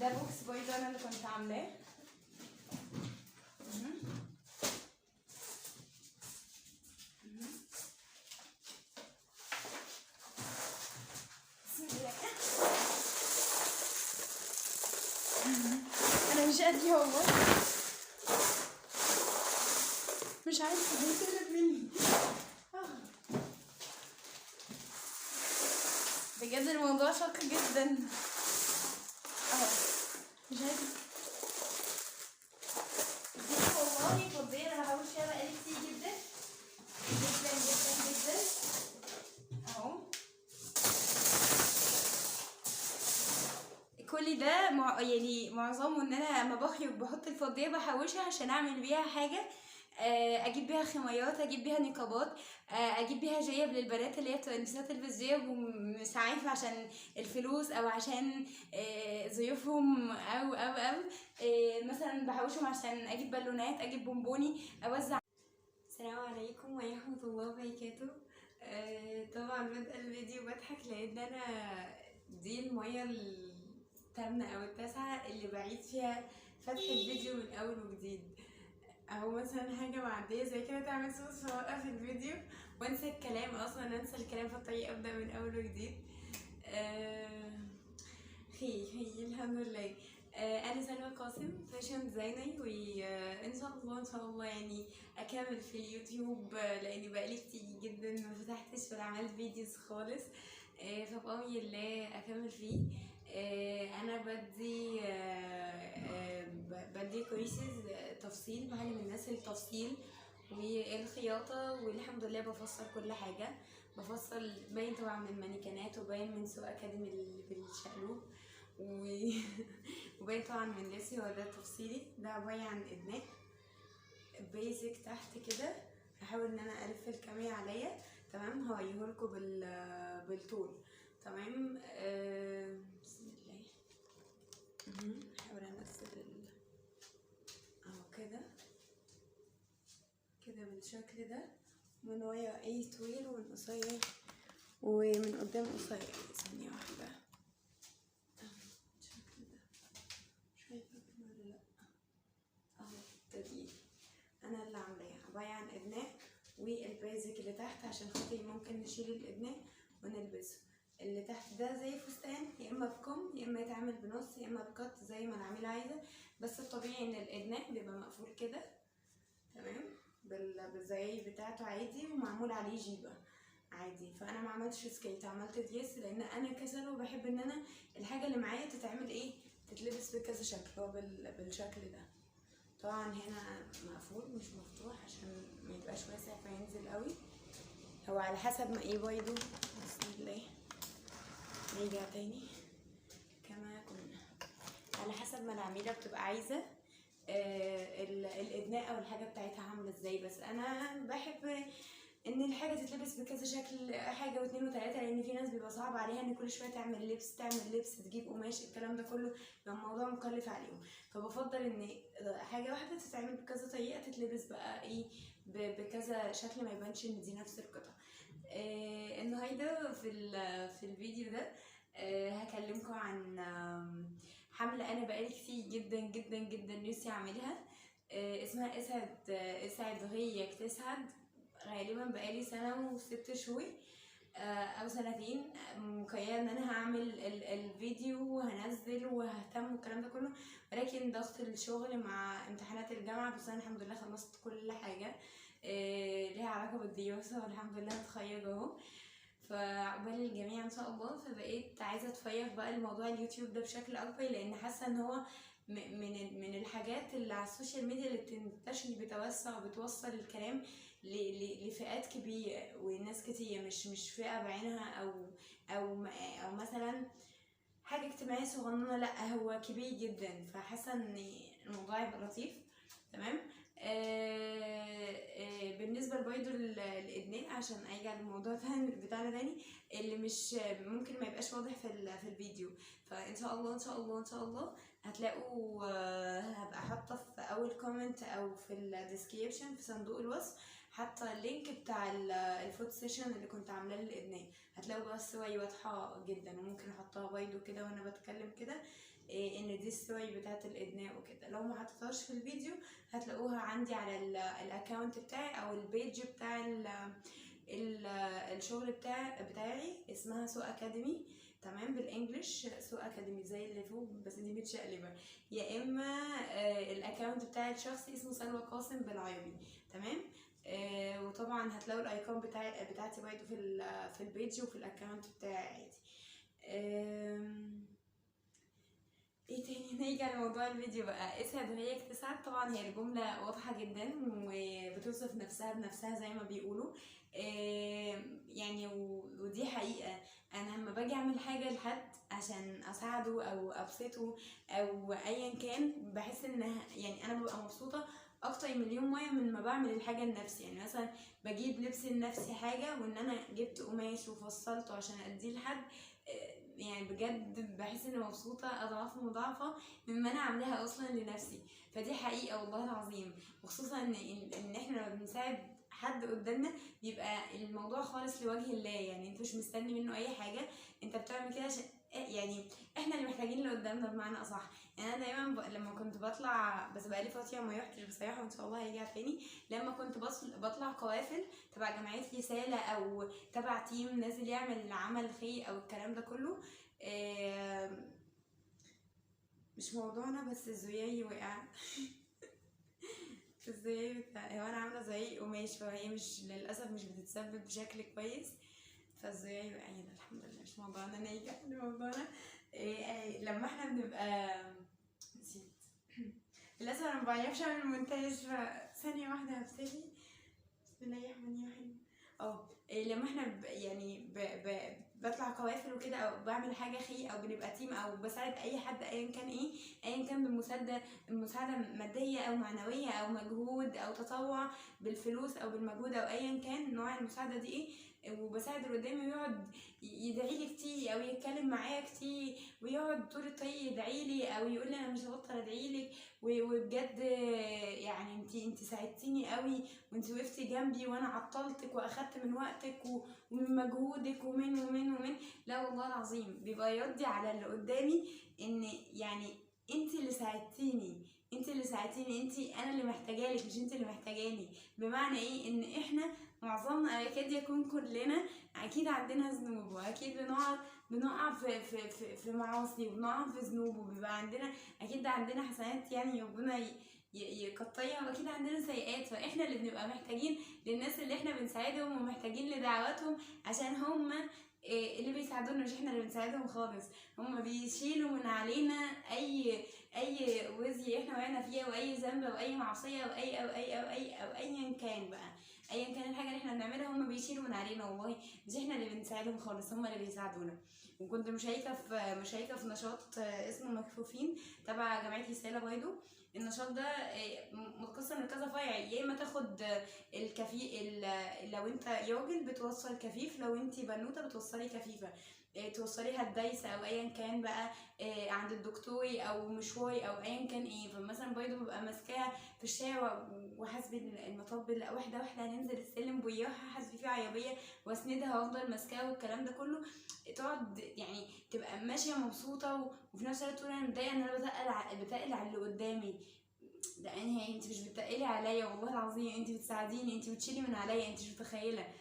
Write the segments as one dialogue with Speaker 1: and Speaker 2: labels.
Speaker 1: ده box برضه انا اللي كنت عاملاه. بسم الله. انا مش قادرة والله، مش عارفه بيتقلب مني. بجد الموضوع شاق جدا. مش عارفه دي والله فضية، انا بحوش فيها بقالي كتير جدا جدا جدا جدا. اهو كل ده يعني معظمه ان انا لما بخيط بحط الفضيه بحوشها عشان اعمل بيها حاجة، اجيب بيها خميات، اجيب بيها نقابات، اجيب بيها جيب للبنات اللي هي بتبقى نفسها تلبس جيب ومش عارفه عشان الفلوس او عشان ضيوفهم او او او مثلا بحوشهم عشان اجيب بالونات، اجيب بونبوني، اوزع. السلام عليكم ورحمة الله وبركاته. طبعا بدأ الفيديو بضحك لان انا دي المية الثامنة او التاسعة اللي بعيد فيها فتح الفيديو من اول وجديد. او مثلا حاجة معدية زي كده تعمل صوت فوقف الفيديو وانسى الكلام، اصلا انسى الكلام في الطريق، ابدا من اول وجديد. خير خير الحمد لله. انا سلمى قاسم، fashion designer، وان شاء الله ان شاء الله يعني اكمل في اليوتيوب، لاني بقالي كتير جدا ما فتحتش ولا عملت videos خالص. فبأمر الله اكمل فيه. انا بدي بدي كورسز تفصيل، بعلم الناس التفصيل والخياطة، والحمد لله بفصل كل حاجة. بفصل باين طبعا من مانيكانات، وباين من سوق اكاديمي بالشقلوب، وباين طبعا من لبسي. هو ده تفصيلي، ده عبارة عن ادناء basic تحت كده. هحاول ان انا الف الكاميرا عليا، تمام؟ هوريهولكوا بالطول، تمام؟ بسم الله. هحاول انزل اهو كده كده بالشكل ده، من ورا ايه طويل ومن قصير ومن قدام قصير. ثانية واحدة، بالشكل ده، مش عارفة ولا لأ. اهو تدقيق انا اللي عاملاها، عبارة عن ادناء وال basic اللي تحت عشان خاطر ممكن نشيل الادناء ونلبسه. اللي تحت ده زي فستان، يا اما بكم يا اما يتعمل بنص يا اما بكت زي ما العميل عايزه، بس الطبيعي ان الادناء بيبقى مقفول كده، تمام؟ بالزي بتاعته عادي، ومعمول عليه جيبه عادي. فانا ما عملتش skirt، عملت dress لان انا كسله وبحب ان انا الحاجة اللي معايا تتعمل ايه، تتلبس بكذا شكل. هو بالشكل ده طبعا هنا مقفول مش مفتوح عشان ما يبقاش واسع فينزل قوي، هو على حسب ما ايه برضه. بسم الله، نرجع تاني كما كنا، على حسب ما العميله بتبقى عايزه الادناء او الحاجة بتاعتها عامله ازاي. بس انا بحب ان الحاجة تتلبس بكذا شكل، حاجة واتنين وتلاتة، لان في ناس بيبقى صعب عليها ان كل شوية تعمل لبس تعمل لبس تجيب قماش، الكلام ده كله بيبقى الموضوع مكلف عليهم. فبفضل ان حاجة واحدة تتعمل بكذا طريقه، تتلبس بقى ايه بكذا شكل، ما يبانش ان دي نفس القطعة. النهارده في الفيديو ده هكلمكم عن حمله انا بقالي كتير جدا جدا جدا نفسي اعملها، اسمها اسعد اسعد غيك تسعد. غالبا بقالي سنة وست شهور او سنتين مقيده ان انا هعمل الفيديو وهنزل وههتم والكلام ده كله، ولكن ضغط الشغل مع امتحانات الجامعة، بس انا الحمد لله خلصت كل حاجة ليها علاقة بالدراسة والحمد لله هتخرج اهو، فعقبال الجميع ان شاء الله. فبقيت عايزه اتفرغ بقى لموضوع اليوتيوب ده بشكل اكبر، لان حاسه ان هو من الحاجات اللي على ال social media اللي بتنتشر بتوسع وبتوصل الكلام لفئات كبيرة وناس كتير، مش فئة بعينها او او مثلا حاجة اجتماعية صغننه، لا هو كبير جدا. فحاسه ان الموضوع يبقى لطيف، تمام؟ بالنسبة لبرضه الادناء، عشان ارجع للموضوع بتاعنا تاني اللي مش ممكن ما يبقاش واضح في الفيديو، فان شاء الله ان شاء الله ان شاء الله هتلاقوا، هبقى حاطه في اول comment او في ال description في صندوق الوصف حاطه ال link بتاع ال photo session اللي كنت عاملاه للادناء، هتلاقوا بقى الصور واضحة جدا، وممكن احطها برضه كده وانا بتكلم كده ان دي الصور بتاعه الادناء وكده. لو ما حطيتهاش في الفيديو هتلاقوها عندي على ال account بتاعي او ال page بتاع ال ال الشغل بتاعي، اسمها سو اكاديمي، تمام، بال English سو اكاديمي زي اللي فوق بس دي متشقلبه، يا اما ال account بتاعي الشخصي اسمه سلوى قاسم بالعربي، تمام. وطبعا هتلاقوا الايقون بتاعتي برضه في ال page وفي ال account بتاعي عادي. ايه تاني؟ نرجع لموضوع الفيديو بقى. اسعد غيرك تسعد. طبعا هي الجملة واضحة جدا وبتوصف نفسها بنفسها زي ما بيقولوا، يعني ودي حقيقة. انا لما باجي اعمل حاجة لحد عشان اساعده او ابسطه او ايا كان، بحس ان يعني انا ببقى مبسوطة اكتر مليون مرة من ما بعمل الحاجة لنفسي. يعني مثلا بجيب لبس لنفسي حاجة، وان انا جبت قماش وفصلته عشان اديه لحد، يعني بجد بحس اني مبسوطة اضعاف مضاعفه مما انا عاملاها اصلا لنفسي. فدي حقيقة والله العظيم، وخصوصا ان احنا لما بنساعد حد قدامنا بيبقى الموضوع خالص لوجه الله، يعني انت مش مستني منه اي حاجة، انت بتعمل كده عشان يعني احنا اللي محتاجين اللي قدامنا بمعنى اصح. يعني انا دايما لما كنت بطلع، بس بقالي فترة ما رحتش بصراحة وان شاء الله هيرجع تاني، لما كنت بطلع قوافل تبع جمعية رسالة او تبع team نازل يعمل عمل خير او الكلام ده كله، مش موضوعنا، بس الزياي وقع. الزياي بتاع هو انا عامله زي قماش، فهي مش للاسف مش بتتسبب بشكل كويس، فالزياي وقع. يلا الحمد لله مش موضوعنا، نرجع لموضوعنا. لما احنا بنبقى نسيت للاسف انا ما بعرفش اعمل مونتاج، فثانيه واحدة هبتدي. بسم الله الرحمن الرحيم. لما احنا يعني بطلع قوافل وكده او بعمل حاجة خير او بنبقى team او بساعد اي حد ايا كان ايه، ايا كان بالمساعده، مساعدة مادية او معنوية او مجهود او تطوع بالفلوس او بالمجهود او ايا كان نوع المساعدة دي ايه، وبساعد اللي قدامي ويقعد يدعي لي كتير او يتكلم معايا كتير ويقعد طول الطريق يدعي لي او يقول لي انا مش هبطل ادعي لك، وبجد يعني انت ساعدتيني قوي وانت وقفتي جنبي وانا عطلتك واخدت من وقتك ومن مجهودك ومن ومن ومن. لا والله العظيم بيبقى يرضي على اللي قدامي ان يعني انت اللي ساعدتيني، انت اللي ساعدتيني، انت انا اللي محتاجالك مش انت اللي محتاجاني. بمعنى ايه؟ ان احنا معظمنا يكاد يكون كلنا اكيد عندنا ذنوب، واكيد بنقع في في في, في معاصي وبنقع في ذنوب، وبيبقى عندنا اكيد عندنا حسنات يعني ربنا يقطيها، واكيد عندنا سيئات. فاحنا اللي بنبقى محتاجين للناس اللي احنا بنساعدهم ومحتاجين لدعواتهم، عشان هم اللي بيساعدونا مش احنا اللي بنساعدهم خالص. هم بيشيلوا من علينا اي وزي احنا وقعنا فيها، واي ذنب او اي معصية او اي او اي او اي او ايا كان بقى، ايا كان الحاجة اللي احنا بنعملها هم بيشيلوا من علينا والله، مش احنا اللي بنساعدهم خالص، هم اللي بيساعدونا. وكنت مشاركة في نشاط اسمه مكفوفين تبع جمعية رسالة برضه. النشاط ده متقسم لكذا فرع، يا اما تاخد الكفي لو انت راجل بتوصل كفيف، لو انت بنوته بتوصلي كفيفه، توصليها الدايسه او ايا كان بقى عند الدكتور او مشوار او ايا كان ايه. فمثلا برضه ببقى ماسكاها في الشارع وحاسبه المطب، لا واحدة واحدة هننزل السلم بياها، حاسبه فيه عربية واسندها وافضل ماسكاها والكلام ده كله. تقعد يعني تبقى ماشية مبسوطة وفي نفس الوقت تقول انا متضايقة ان انا بتقل على اللي قدامي. ده يعني انت مش بتقلي عليا والله العظيم، انت بتساعديني، انت بتشيلي من عليا، انت مش متخيله.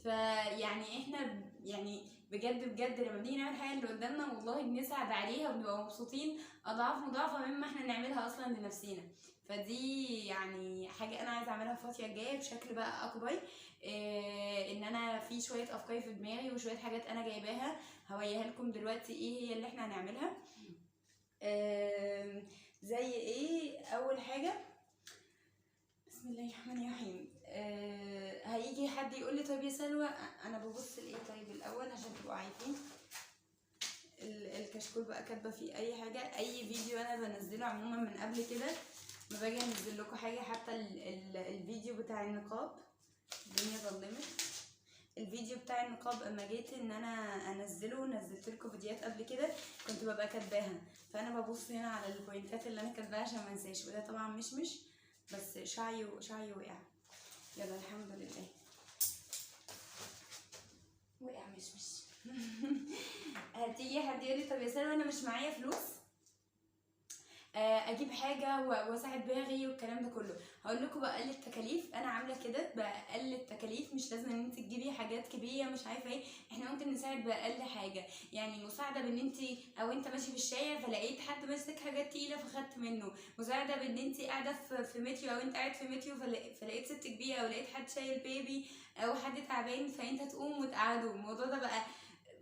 Speaker 1: فيعني احنا يعني بجد بجد لما بنيجي نعمل حاجة اللي قدامنا والله بنسعد عليها وبنبقى مبسوطين اضعاف مضاعفه مما احنا نعملها اصلا لنفسينا. فدي يعني حاجة انا عايزه اعملها في الفترة الجاية بشكل بقى اكبر، ان انا في شوية افكار في دماغي وشوية حاجات انا جايباها هوريها لكم دلوقتي ايه هي اللي احنا هنعملها. زي ايه؟ اول حاجة بسم الله الرحمن الرحيم، هيجي حد يقول لي طيب يا سلوى انا ببص لايه طيب الاول عشان تبقوا عارفين الكشكول بقى كاتبه فيه اي حاجة، اي فيديو انا بنزله عموما من قبل كده ما باجي انزل لكم حاجة، حتى الفيديو بتاع النقاب الدنيا ظلمت، الفيديو بتاع النقاب اما جيت ان انا انزله نزلت لكم فيديوهات قبل كده كنت ببقى كاتباها، فانا ببص هنا على البوينتات اللي انا كاتباها عشان ما انساش. وده طبعا مش بس شعري وقع، يلا الحمد لله وقع مش هتيجي حد يقول لي طب يا سلوى انا مش معايا فلوس، اجيب حاجة واساعد بيها غيري والكلام ده كله. هقول لكم باقل التكاليف، انا عامله كده باقل التكاليف، مش لازم ان انت تجيبي حاجات كبيرة مش عارفه ايه، احنا ممكن نساعد باقل حاجة. يعني مساعدة بان انت او انت ماشي في الشارع فلقيت حد ماسك حاجات تقيلة فخدت منه، مساعدة بان انت قاعدة في مترو او انت قاعد في مترو فلقيت ست كبيرة او لقيت حد شايل بيبي او حد تعبان فانت تقوم وتقعده. الموضوع ده بقى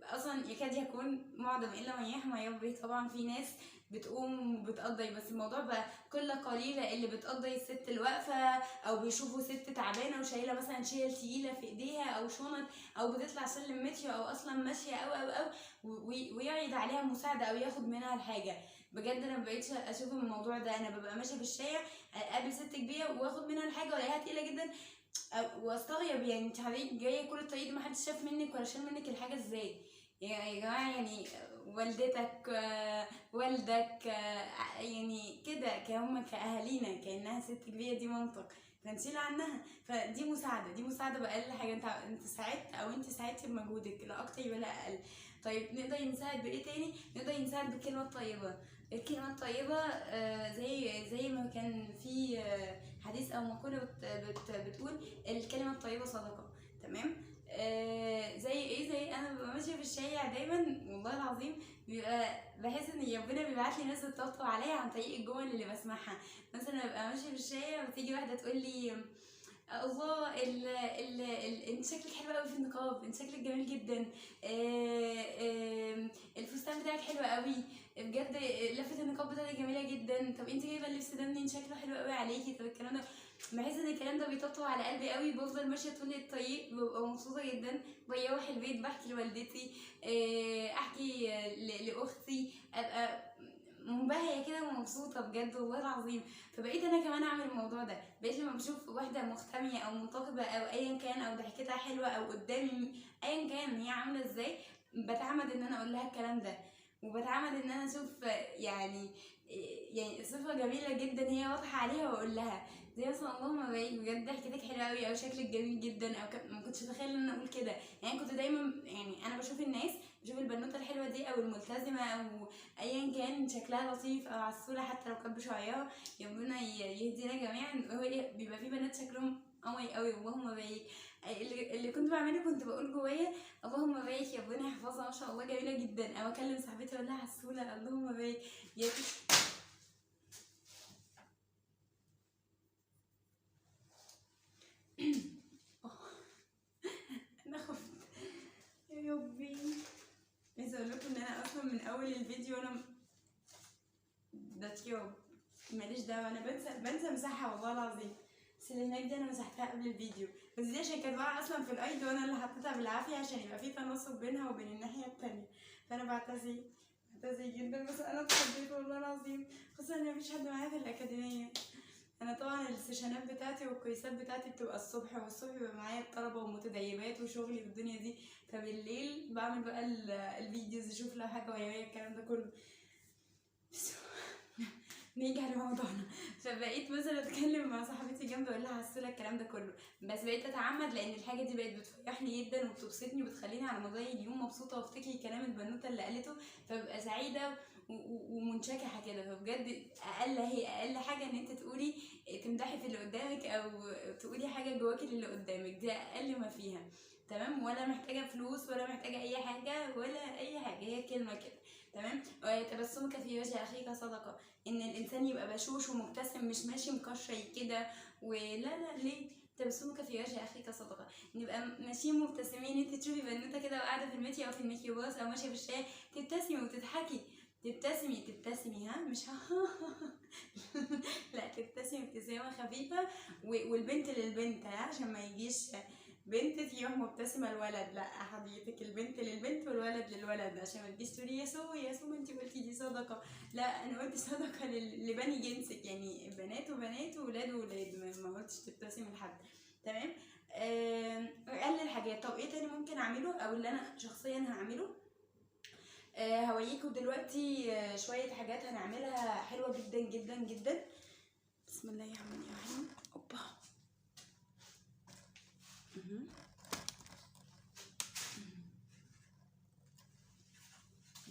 Speaker 1: اصلا يكاد يكون معدم الا من يحمى يربي. طبعا في ناس بتقوم وبتقضي، بس الموضوع بقى قلة قليله اللي بتقضي الست الواقفه، او بيشوفوا ست تعبانة وشايله مثلا شيل تقيلة في ايديها او شنط او بتطلع سلم مترو او اصلا ماشية او او او ويعرض عليها مساعدة او ياخد منها الحاجة. بجد انا مبقتش اشوف الموضوع ده، انا ببقى ماشية في الشارع اقابل ست كبيرة واخد منها الحاجة والاقيها تقيلة جدا واستغرب، يعني انت حضرتك جاية كل الطريق ده محدش شاف منك ولا شال منك الحاجة ازاي؟ يا جماعة يعني والدتك والدك يعني كده كهم كاهالينا كانها ست كبيرة دي مامتك فنشيل عنها. فدي مساعدة، دي مساعدة باقل حاجة، انت ساعدت او انت ساعدتي بمجهودك لا اكتر ولا اقل. طيب نقدر نساعد بايه تاني؟ نقدر نساعد بالكلمة الطيبة. الكلمة الطيبة زي ما كان في حديث او مقولة بتقول الكلمة الطيبة صدقه، تمام؟ زي ايه؟ زي انا ببقى ماشية في الشارع دايما والله العظيم بيبقى بحس ان ربنا بيبعت لي ناس تطبطب عليا عن طريق الجمل اللي بسمعها. مثلا ببقى ماشية في الشارع وتيجي واحدة تقول لي الله ال ال ال انت شكلك حلو قوي في النقاب، انت شكلك جميل جدا، الفستان بتاعك حلو قوي بجد، لفه النقاب بتاعتك جميلة جدا، طب انت جايبه اللبس ده منين، شكله حلو قوي عليكي، طب الكلام ده. بحس ان الكلام ده بيطبطب على قلبي قوي، بفضل ماشية طول الطريق ببقى مبسوطة جدا. بروح البيت بحكي لوالدتي، احكي لاختي، ابقى منبهيه كده ومبسوطة بجد والله العظيم. فبقيت انا كمان اعمل الموضوع ده، بقيت لما بشوف واحدة مختميه او منتقبه او ايا كان او ضحكتها حلوة او قدامي ايا كان هي عامله ازاي، بتعمد ان انا اقول لها الكلام ده، وبتعمد ان انا اشوف يعني صفة جميلة جدا هي واضحة عليها واقول لها، زي مثلا اللهم بارك بجد ضحكتك حلوة قوي او شكلك جميل جدا، او ما كنتش اتخيل ان انا اقول كده. يعني كنت دايما يعني انا بشوف الناس، بشوف البنوته الحلوة دي او الملتزمه او ايا كان شكلها لطيف او عسوله حتى لو كانت بشعرها، ربنا يهدينا جميعا. هو بيبقى في بنات شكلهم قوي قوي اللهم بارك. اللي كنت بعمله كنت بقول جوايا اللهم بارك يا ربنا يحفظها ما شاء الله جميلة جدا، او اكلم صاحبتي اقول لها عسوله اللهم بارك يا انا خفت يا ربي. عايزه اقول لكم ان انا اصلا من اول الفيديو انا ده تيوب ماليش دعوه، انا بنسى امسحها والله العظيم، بس اللي هناك دي انا مسحتها قبل الفيديو، بس دي عشان كانت واقعه اصلا في الايد وانا اللي حطيتها بالعافية عشان يبقى في تناسق بينها وبين الناحية التانية. فانا بعتذر جدا، بس انا اتخضيت والله العظيم، خصوصا ان مفيش حد معايا في الاكاديمية. انا طبعا السيشنات بتاعتي والكويسات بتاعتي بتبقى الصبح، والصبح بيبقى معايا الطلبة ومتدربات وشغلي والدنيا دي، فبالليل بعمل بقى ال videos اشوف لو حاجة ورايا الكلام ده كله. بس نرجع لموضوعنا. فبقيت مثلا اتكلم مع صاحبتي جنبي اقول لها عسوله الكلام ده كله، بس بقيت اتعمد لان الحاجة دي بقت بتفرحني جدا وبتبسطني وبتخليني على مدار اليوم مبسوطة، وافتكر كلام البنوته اللي قالته فببقى سعيدة ومنشكحه كده. فبجد اقل حاجة ان انت تقولي تمدحي في اللي قدامك او تقولي حاجة جواكي للي قدامك، دي اقل ما فيها، تمام؟ ولا محتاجه فلوس ولا محتاجه اي حاجة ولا اي حاجة، هي كلمة كده، تمام؟ وتبسمك في وجه اخيك صدقه، ان الانسان يبقى بشوش ومبتسم مش ماشي مكشر كده ولا لا ليه؟ تبسمك في وجه اخيك صدقه، نبقى ماشيين مبتسمين. انت تشوفي بنوته كده وقاعدة في المترو او في الميكروباص او ماشية في الشارع تبتسمي وتضحكي، تبتسمي ها مش لا تبتسمي ابتسامة خفيفة، والبنت للبنت ها، عشان ما يجيش بنت تروح مبتسمة الولد، لا حضرتك البنت للبنت والولد للولد، عشان ما تجيش تقولي يا سو يا سو ما انت قلتي دي صدقه، لا انا قلت صدقه لبني جنسك، يعني بنات وبنات وولاد وولاد، ما قلتش تبتسمي لحد، تمام؟ اقل الحاجات. طب ايه تاني ممكن اعمله او اللي انا شخصيا هعمله؟ هوريكم دلوقتي شوية حاجات هنعملها حلوة جدا جدا جدا. بسم الله الرحمن الرحيم. اوبا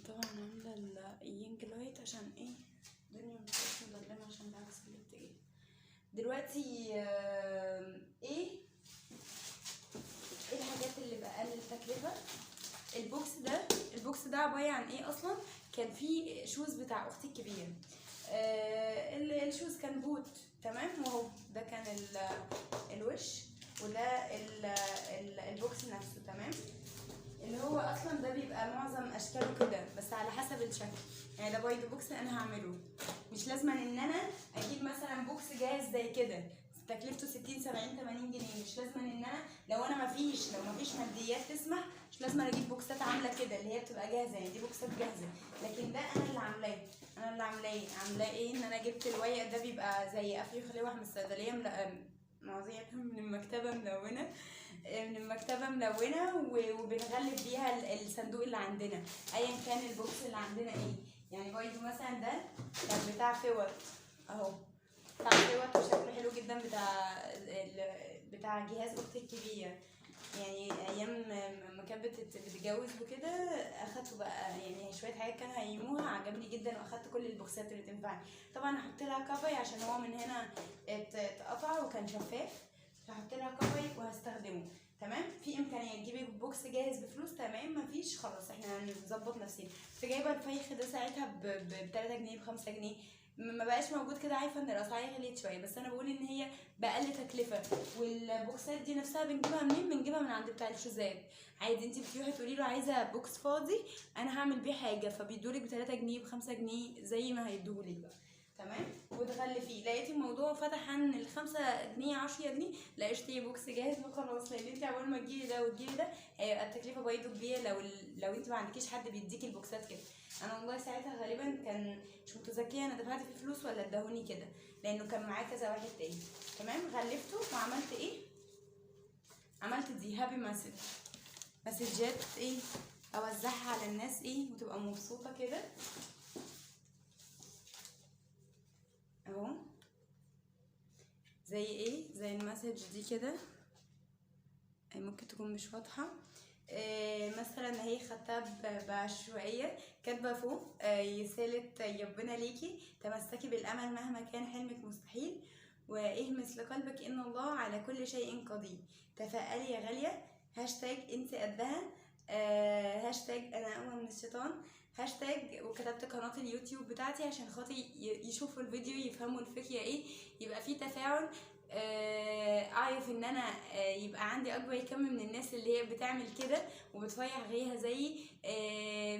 Speaker 1: طبعا عامله ال ring light عشان ايه الدنيا مبقتش مظلمة. دلوقتي ايه الحاجات اللي باقل تكلفة؟ ال box ده، ال box ده عبارة عن ايه اصلا؟ كان فيه shoes بتاع اختي الكبيرة، ال shoes كان boot، تمام، وهو ده كان الوش، وده ال box نفسه، تمام. اللي هو اصلا ده بيبقى معظم اشكاله كده، بس على حسب الشكل. يعني ده بايدو box انا هعمله، مش لازم ان انا اجيب مثلا box جاهز زي كده تكلفته 60 70 80 جنيه. مش لازم ان انا لو انا مفيش، لو مفيش ماديات تسمح، مش لازم اجيب بوكسات عامله كده اللي هي بتبقى جاهزة، يعني دي بوكسات جاهزة، لكن ده انا اللي عاملاه. انا اللي عاملاه، عاملاه ايه؟ ان انا جبت الورق ده بيبقى زي افيخ لوح من الصيدلية، معظمها من المكتبة ملونة، من المكتبة ملونة، وبنغلف بيها الصندوق اللي عندنا ايا كان ال box اللي عندنا ايه. يعني برضه مثلا ده كان بتاع فوط اهو، بتاع فوط وشكله حلو جدا، بتاع جهاز اختي الكبيرة، يعني ايام ما كانت بتتجوز وكده اخدته بقى، يعني شوية حاجات كانوا هيموها عجبني جدا، واخدت كل البوكسات اللي تنفعني. طبعا هحط لها cover عشان هو من هنا اتقطع وكان شفاف، هحط لها cover وهستخدمه، تمام. في امكانية تجيبي box جاهز بفلوس، تمام. مفيش خلاص احنا هنظبط نفسنا. كنت جايبه الفايخ ده ساعتها ب 3 جنيه، ب 5 جنيه، ما بقاش موجود كده، عارفه ان الاسعار غليت شوية، بس انا بقول ان هي باقل تكلفة. والبوكسات دي نفسها بنجيبها منين؟ بنجيبها من عند بتاع الشوزات عادي، انت بتروحي تقولي له عايزه box فاضي انا هعمل بيه حاجة، فبيدولك ب 3 جنيه ب 5 جنيه زي ما هيديهولك بقى، تمام. وتغلفيه. لقيتي الموضوع فتح عن ال 5 جنيه 10 جنيه، لا اشتري box جاهز وخلاص، لان انت اول ما تجيبي ده وتجيبي ده هيبقى التكلفة برضه كبيرة لو انت ما عندكيش حد بيديكي البوكسات كده. انا والله ساعتها غالبا كان مش متذكرة انا دفعت فيه فلوس ولا اداهوني كده، لانه كان معاه كذا واحد تاني، تمام. غلفته وعملت ايه؟ عملت دي happy message، مسجات ايه اوزعها على الناس ايه وتبقى مبسوطة كده اهو، زي ايه؟ زي ال message دي كده، ممكن تكون مش واضحة. مثلا هي خدتها بعشوائيه، كاتبه فوق رسالة ربنا ليكي، تمسكي بالامل مهما كان حلمك مستحيل، واهمس لقلبك ان الله على كل شيء قدير، تفائلي يا غالية، هاشتاج انت قدها، هاشتاج انا اقوى من الشيطان، هاشتاج، وكتبت قناة اليوتيوب بتاعتي عشان خاطر يشوفوا الفيديو يفهموا الفكرة ايه، يبقى في تفاعل. اعرف ان انا يبقى عندي اكبر كم من الناس اللي هي بتعمل كده وبتفرح غيرها زيي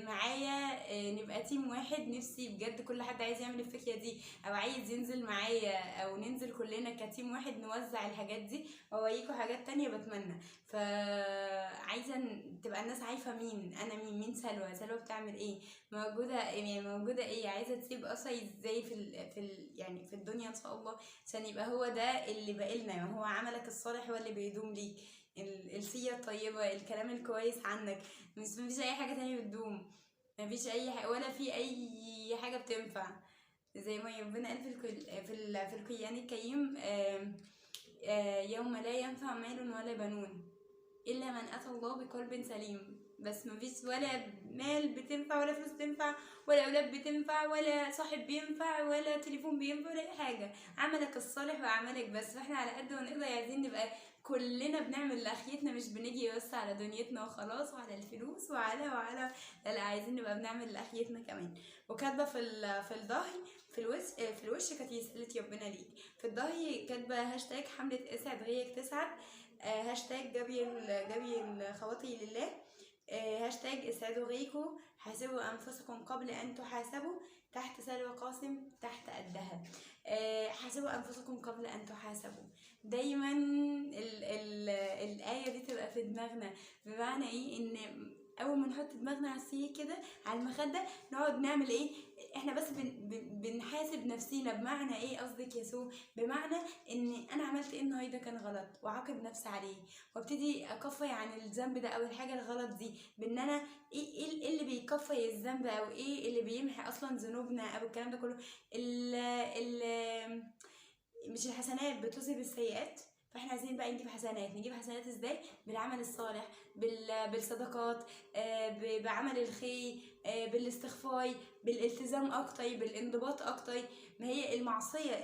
Speaker 1: معايا، نبقى team واحد. نفسي بجد كل حد عايز يعمل الفكرة دي او عايز ينزل معايا او ننزل كلنا ك team واحد نوزع الحاجات دي واوريكم حاجات تانية بتمنى. فعايزه تبقى الناس عارفه مين انا، مين سلوى، سلوى بتعمل ايه، موجودة يعني موجودة ايه، عايزه تسيب اثر ازاي في يعني في الدنيا ان شاء الله، عشان يبقى هو ده اللي باقي لنا. يعني هو عملك الصالح هو اللي بيدوم ليك، السيرة الطيبة، الكلام الكويس عنك، مش مفيش اي حاجة تانية بتدوم، مفيش اي حاجة ولا في اي حاجة بتنفع. زي ما ربنا قال في القرآن الكريم، يوم لا ينفع مال ولا بنون الا من اتى الله بقلب سليم. بس مفيش ولا مال بتنفع ولا فلوس بتنفع ولا اولاد بتنفع ولا صاحب بينفع ولا تليفون بينفع ولا اي حاجة، عملك الصالح وعملك بس. فاحنا على قد ما نقدر عايزين نبقى كلنا بنعمل لاخيتنا، مش بنيجي بس على دنيتنا وخلاص وعلى الفلوس وعلى وعلى، لا عايزين نبقى بنعمل لاخيتنا كمان. وكاتبه في الظهر، في الوش كانت رسالة ربنا ليك، في الظهر كاتبه هاشتاج حمله اسعد غيرك تسعد، هاشتاج جبي الخواطر لله، هاشتاج اسعدوا غيركم، حاسبوا انفسكم قبل ان تحاسبوا، تحت سلوى قاسم، تحت قدها. حاسبوا انفسكم قبل ان تحاسبوا. دايما ال ال الايه دي تبقى في دماغنا، بمعنى ايه؟ ان اول ما نحط دماغنا على السرير كده على المخدة نقعد نعمل ايه؟ احنا بس بنحاسب نفسينا. بمعنى ايه قصدك يا سو؟ بمعنى ان انا عملت ايه النهارده كان غلط، واعاقب نفسي عليه، وابتدي اكفر عن الذنب ده او الحاجة الغلط دي، بان انا ايه اللي بيكفر الذنب او ايه اللي بيمحي اصلا ذنوبنا او الكلام ده كله. ال ال مش الحسنات بتذهب السيئات؟ فاحنا عايزين بقى نجيب حسنات. نجيب حسنات ازاي؟ بالعمل الصالح، بالصدقات، بعمل الخير، بالاستغفار، بالالتزام اكتر، بالانضباط اكتر. ما هي المعصية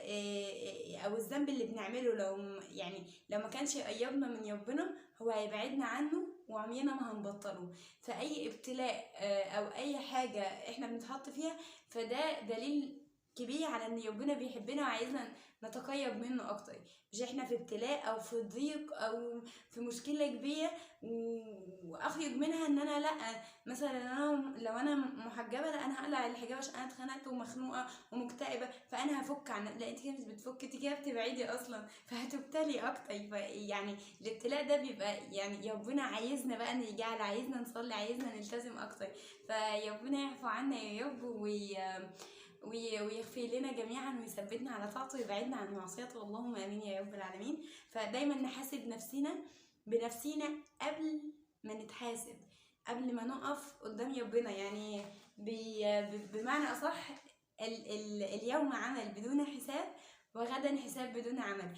Speaker 1: او الذنب اللي بنعمله لو يعني لو ما كانش يقربنا من ربنا هو هيبعدنا عنه وعمرنا ما هنبطله. فاي ابتلاء او اي حاجة احنا بنتحط فيها فده دليل كبير على ان ربنا بيحبنا وعايزنا نتقرب منه اكتر. مش احنا في ابتلاء او في ضيق او في مشكلة كبيرة واخرج منها ان انا لا، مثلا انا لو انا محجبة لا انا هقلع الحجاب عشان انا اتخنقت ومخنوقه ومكتئبه فانا هفك عن، لا انت كده مش بتفك، انت كده بتبعدي اصلا فهتبتلي اكتر. يعني الابتلاء ده بيبقى يعني ربنا عايزنا بقى نرجع له، عايزنا نصلي، عايزنا نلتزم اكتر. فربنا يعفو عنا يا رب ويغفر لنا جميعا ويثبتنا على طاعته ويبعدنا عن معصيته، اللهم امين يا رب العالمين. فدايما نحاسب نفسنا بنفسينا قبل ما نتحاسب، قبل ما نقف قدام ربنا. يعني بمعنى اصح اليوم عمل بدون حساب وغدا حساب بدون عمل.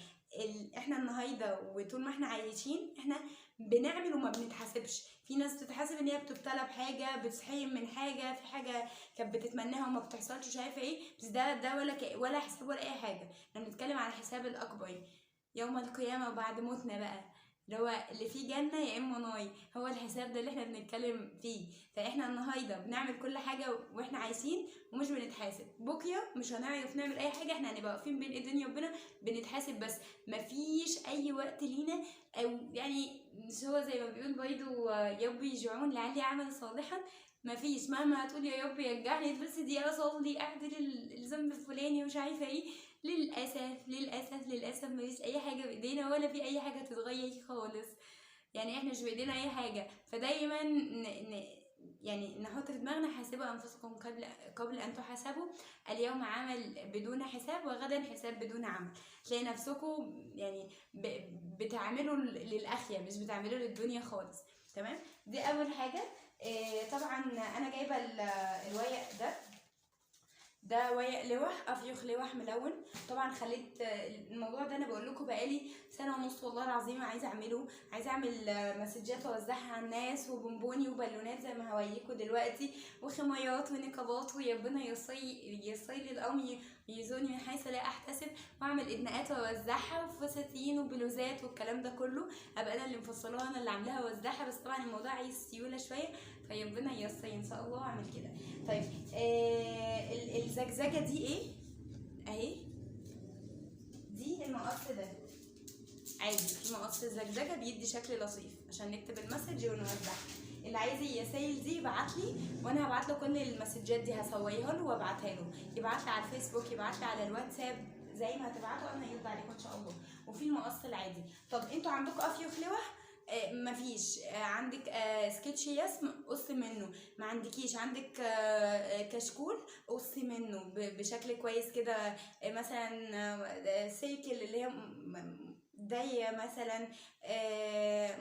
Speaker 1: احنا النهارده وطول ما احنا عايشين احنا بنعمل وما بنتحاسبش. في ناس بتتحاسب ان هي بتبتلى بحاجة، بتتحرم من حاجة، في حاجة كانت بتتمناها وما بتحصلش مش عارفه ايه، بس ده ولا حساب ولا اي حاجة. احنا بنتكلم على الحساب الاكبر يوم القيامة وبعد موتنا بقى، اللي هو اللي فيه جنة يا اما نار، هو الحساب ده اللي احنا بنتكلم فيه. فاحنا النهارده بنعمل كل حاجة واحنا عايشين ومش بنتحاسب. بكره مش هنعرف نعمل اي حاجة، احنا هنبقى واقفين بين ايدين ربنا بنتحاسب بس، مفيش اي وقت لينا. او يعني مش هو زي ما بيقول برضه يا رب يرجعون لعلي اعمل صالحا، مفيش مهما هتقول يا رب يرجعني بس دي اصلي اعدل الذنب الفلاني ومش عارفه ايه، للاسف للاسف للاسف مفيش اي حاجة بايدينا ولا في اي حاجة تتغير خالص. يعني احنا مش بايدينا اي حاجة. فدايما يعني نحط في دماغنا حاسبوا انفسكم قبل ان تحاسبوا، اليوم عمل بدون حساب وغدا حساب بدون عمل. تلاقي نفسكم يعني بتعملوا للاخيه مش بتعملوا للدنيا خالص. تمام، دي اول حاجة. طبعا انا جايبه الورق ده ورق لوح، افيخ لوح ملون. طبعا خليت الموضوع ده انا بقول لكم بقالي 1.5 سنة والله العظيم عايزه اعمله، عايزه اعمل مسجات واوزعها على الناس، وبونبوني وبالونات زي ما هوريكم دلوقتي، وخميات ونقابات، وربنا يصي لي الامر ويزوني من حيث لا احتسب، واعمل ادناءات واوزعها، وفساتين وبلوزات والكلام ده كله، ابقى انا اللي مفصلاها انا اللي عاملاها واوزعها. بس طبعا الموضوع عايز سيولة شوية، فربنا ييسر ان شاء الله واعمل كده. طيب الزجزجه دي ايه؟ اهي دي المقص ده عادي، في مقص الزجزجه بيدي شكل لطيف عشان نكتب ال message ونوزعها. اللي عايز يسيل دي يبعت لي وانا هبعت له كل المسجات دي، هصورها له وابعتها له، يبعت لي على الفيسبوك، يبعت لي على الواتساب، زي ما هتبعتوا انا هيرد عليكم ان شاء الله. وفي المقص العادي. طب انتوا عندكم افيخ لوح؟ مفيش. عندك سكتش رسم قص منه، ما عندكيش. عندك كشكول قص منه بشكل كويس كده، مثلا circle اللي هي دايرة مثلا،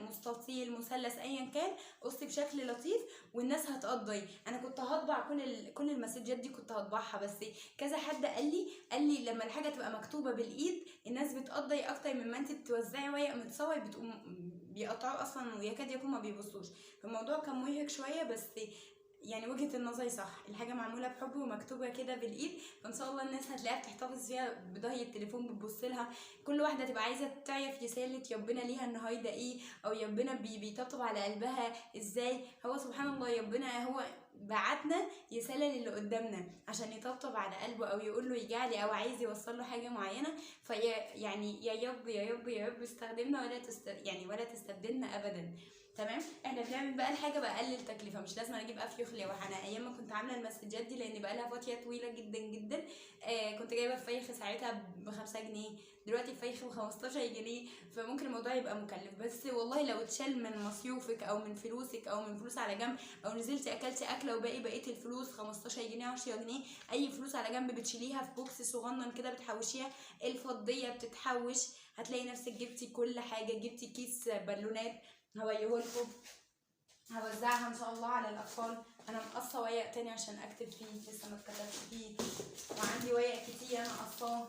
Speaker 1: مستطيل، مثلث، ايا كان، قصي بشكل لطيف والناس هتقضي. انا كنت هطبع كل المسجات دي كنت هطبعها، بس كذا حد قال لي لما الحاجة تبقى مكتوبة بالايد الناس بتقضي اكتر مما انت بتوزعي ورق متصور، بتقوم بيقطعوه اصلا ويكاد يكون ما بيبصوش. فالموضوع كان مرهق شوية، بس يعني وجهة النظر صح، الحاجة معمولة بحب ومكتوبة كده بالإيد، فإن شاء الله الناس هتلاقيها بتحتفظ فيها بضهي التليفون، بتبص لها. كل واحدة تبقى عايزة تعرف رسالة ربنا ليها النهاردة إيه، أو ربنا بيطبطب على قلبها إزاي. هو سبحان الله ربنا هو بعتنا رسالة للي قدامنا عشان يطبطب على قلبه أو يقول له يرجع لي أو عايز يوصل له حاجة معينة. في يعني يا رب يا رب يا رب استخدمنا ولا يعني ولا تستبدلنا أبدا. تمام، احنا بنعمل بقى الحاجة باقل التكلفة، مش لازم اجيب افيخ لوح. انا ايام ما كنت عامله المسجات دي لان بقى لها فترة طويلة جدا جدا، كنت جايبه فايخ ساعتها ب5 جنيه، دلوقتي الفايخ ب15 جنيه، فممكن الموضوع يبقى مكلف. بس والله لو اتشال من مصروفك او من فلوسك او من فلوس على جنب، او نزلتي اكلتي اكله وباقي بقية الفلوس 15 جنيه 10 جنيه، اي فلوس على جنب بتشيليها في box صغنن كده بتحوشيها، الفضيه بتتحوش، هتلاقي نفسك جبتي كل حاجة. جبتي كيس بالونات هوريهولكم، هوزعها ان شاء الله على الاطفال. انا مقصة ورق تاني عشان اكتب فيه، لسه ما اتكتبش فيه، وعندي ورق كتير انا قصاه.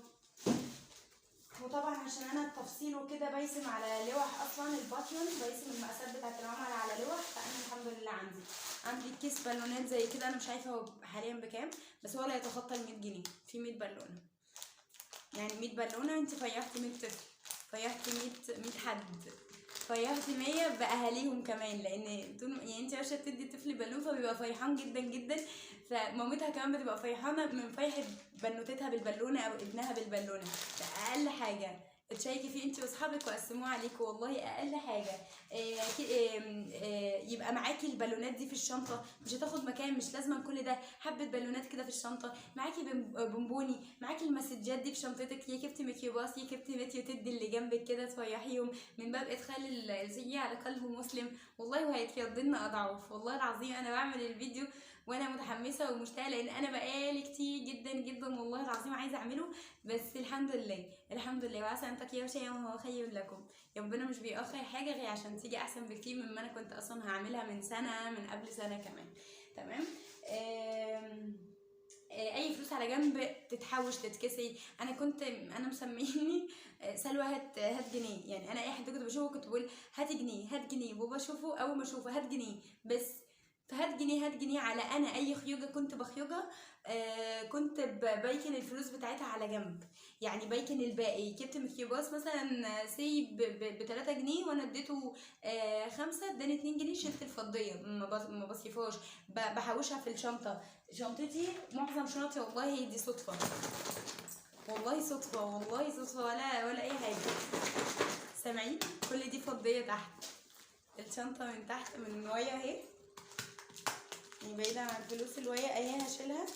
Speaker 1: وطبعا عشان انا التفصيل وكده بيسم على لوح اصلا، الباتيون بيسم المقاسات بتاعت العملاء على لوح، فانا الحمد لله عندي كيس بالونات زي كده. انا مش عارفه هو حاليا بكام، بس هو لا يتخطى ال 100 جنيه في 100 بالونه. يعني 100 بالونه انت فيحتي 100 طفل، فيحتي 100 حد، فيحتي 100 باهاليهم كمان، لان طول يعني انت عشان تدي طفل بالون فبيبقى فرحان جدا جدا، فمامتها كمان بتبقى فرحانة من فرحه بنوتتها بالبالونه او ابنها بالبالونه. اقل حاجة اتشيكي فيه انت واصحابك وقسموه عليكم، والله اقل حاجة يبقى معاكي البالونات دي في الشنطة، مش هتاخد مكان، مش لازم كل ده، حبه بالونات كده في الشنطة معاكي، بونبوني معاكي، المسجات دي في شنطتك، يا كبتي ميكيوباس يا كبتي ميتيو، تدي اللي جنبك كده تفرحيهم من باب ادخال الزي على قلب مسلم، والله وهيتفضلنا لنا اضعاف. والله العظيم انا بعمل الفيديو وانا متحمسة ومشتاقه، لان انا بقالي كتير جدا جدا والله العظيم عايزه اعمله، بس الحمد لله الحمد لله. وعسى ان تكرهوا شيئا وهو خير لكم. يا ربنا مش بيأخر حاجة غير عشان تيجي احسن بكتير مما انا كنت اصلا هعملها من سنة، من قبل سنة كمان. تمام. اي فلوس على جنب تتحوش تتكسي. انا كنت مسميني سلوى هات جنيه، يعني انا اي حد كنت بشوفه كنت بقول هات جنيه هات جنيه، بابا اشوفه اول ما اشوفه هات جنيه بس، فهات جنيه هات جنيه على انا اي خيوجه كنت بخيوجها. كنت بايكن الفلوس بتاعتها على جنب، يعني بايكن الباقي. جبت ميكيوباس مثلا سي ب 3 جنيه وانا اديته 5، اداني 2 جنيه، شلت الفضيه ما بصرفهاش، بحوشها في الشنطة. شنطتي معظم شنطتي والله دي صدفة، والله صدفة، والله صدفة، ولا اي حاجة. سامعين؟ كل دي فضية تحت الشنطة من تحت من ويا اهي، يعني بعيدة عن الفلوس الويا اهي هشيلها،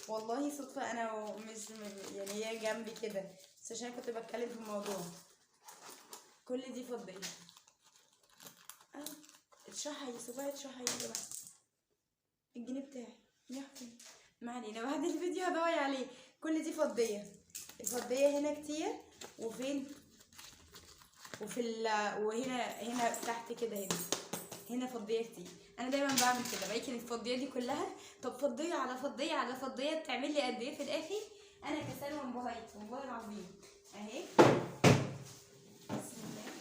Speaker 1: والله صدفة. انا مش يعني هي جنبي كده بس عشان كنت بتكلم في الموضوع. كل دي فضية. اتشحي صباعي، اتشحي يا جماعة الجنيه بتاعي يحفي. ما علينا، بعد الفيديو هدور عليه. كل دي فضية، الفضية هنا كتير، وفين وفي وهنا هنا تحت كده، هنا فضية كتير. انا دايما بعمل كده، بايكن الفضيه دي كلها. طب فضية على فضية على فضية بتعمل لي قد ايه في الاخر؟ انا كسلوى انبهيت والله العظيم. اهي بسم الله.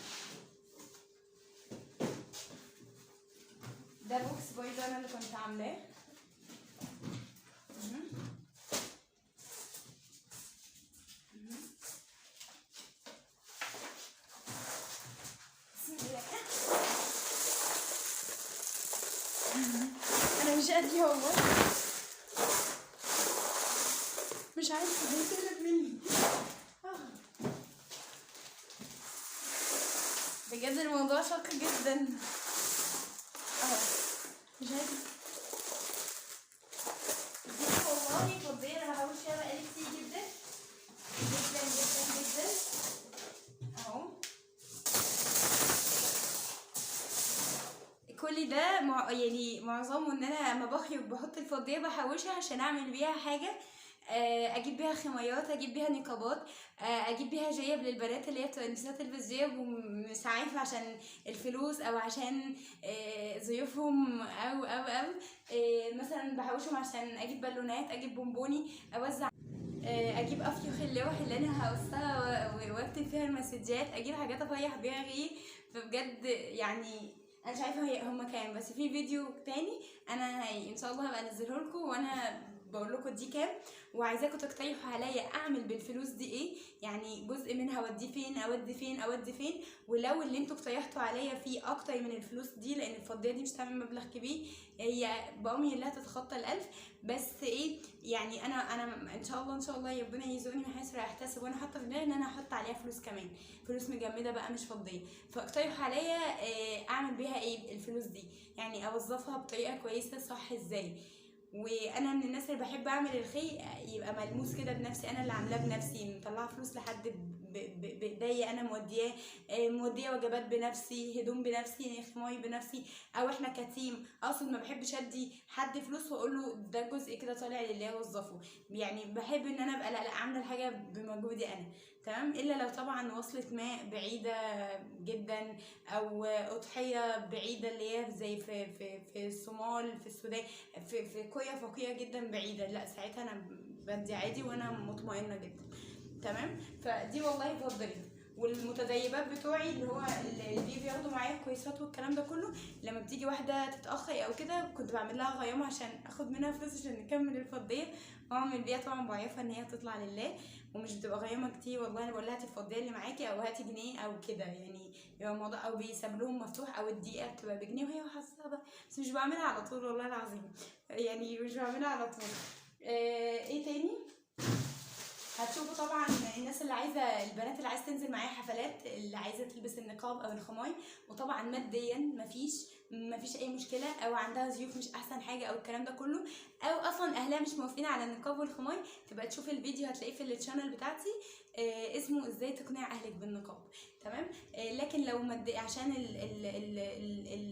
Speaker 1: ده box برضه انا اللي كنت عاملاه. بسم الله. انا مش قادرة والله، مش عارفه بيتقلب مني بجد، الموضوع شاق جدا. مش عارفه دي والله فضية، انا بحوش فيها بقالي كتير جدا جدا جدا جدا اهو. كل ده يعني معظمه ان انا لما بخيط بحط الفضيه بحوشها عشان اعمل بيها حاجة، اجيب بيها خميات، اجيب بيها نقابات، اجيب بيها جيب للبنات اللي هي بتبقى نفسها تلبس جيب ومش عارفه عشان الفلوس او عشان ضيوفهم او او او مثلا بحوشهم عشان اجيب بالونات، اجيب بونبوني، اوزع، اجيب افيخ اللوح اللي انا هقصها واكتب فيها المسجات، اجيب حاجات افرح بيها غير. فبجد يعني انا مش عارفه هما كام، بس في فيديو تاني انا ان شاء الله هبقى انزله لكم وانا بقول لكم دي كام، وعايزاكم تقترحوا عليا اعمل بالفلوس دي ايه، يعني جزء منها اوديه فين اودي فين اودي فين. ولو اللي انتوا اقترحتوا عليا فيه اكتر من الفلوس دي، لان الفضيه دي مش هتعمل مبلغ كبير، هي بامي لا تتخطى ال1000 بس ايه يعني انا ان شاء الله ان شاء الله ربنا يرزقني من حيث لا احتسب، وانا حاطه في دماغي ان انا هحط عليها فلوس كمان، فلوس مجمده بقى مش فضية. فاقترحوا عليا اعمل بيها ايه الفلوس دي، يعني اوظفها بطريقة كويسة صح ازاي. وانا من الناس اللي بحب اعمل الخير يبقى ملموس كده بنفسي، انا اللي عاملاه بنفسي، مطلعه فلوس لحد بايديا، انا مودياه، موديه وجبات بنفسي، هدوم بنفسي، خماي بنفسي، او احنا كتيم. اقصد ما بحبش ادي حد فلوس واقول له ده جزء كده طالع لله وظفه، يعني بحب ان انا ابقى لا عامله الحاجة بمجهودي انا، تمام. الا لو طبعا وصلت ماء بعيدة جدا او اضحية بعيدة اللي هي زي في في في الصومال، في السودان، في قرية فقيرة جدا بعيدة، لا ساعتها انا بدي عادي وانا مطمئنة جدا. تمام. فدي والله فضيت. والمتديبات بتوعي اللي هو اللي بياخدوا معايا كويسات والكلام ده كله، لما بتيجي واحدة تتاخر او كده كنت بعمل لها غيامه عشان اخد منها فلوس عشان نكمل الفضيه، واعمل بيها طبعا بعيفها ان هي تطلع لله، ومش بتبقى غيامه كتير والله. انا بقول لها هاتي الفضيه اللي معاكي او هاتي جنيه او كده، يعني يبقى الموضوع او بيساب لهم مفتوح، او الدقيقة بتبقى بجنيه وهي وحظها بقى، بس مش بعملها على طول والله العظيم، يعني مش بعملها على طول. ايه تاني هتشوفوا؟ طبعا الناس اللي عايزه، البنات اللي عايزه تنزل معايا حفلات، اللي عايزه تلبس النقاب او الخماي، وطبعا ماديا مفيش اي مشكلة، او عندها ظروف مش احسن حاجة او الكلام ده كله، او اصلا اهلها مش موافقين على النقاب والخماي، تبقى تشوف الفيديو هتلاقيه في ال channel بتاعتي، اسمه ازاي تقنع اهلك بالنقاب. تمام. لكن لو مادي عشان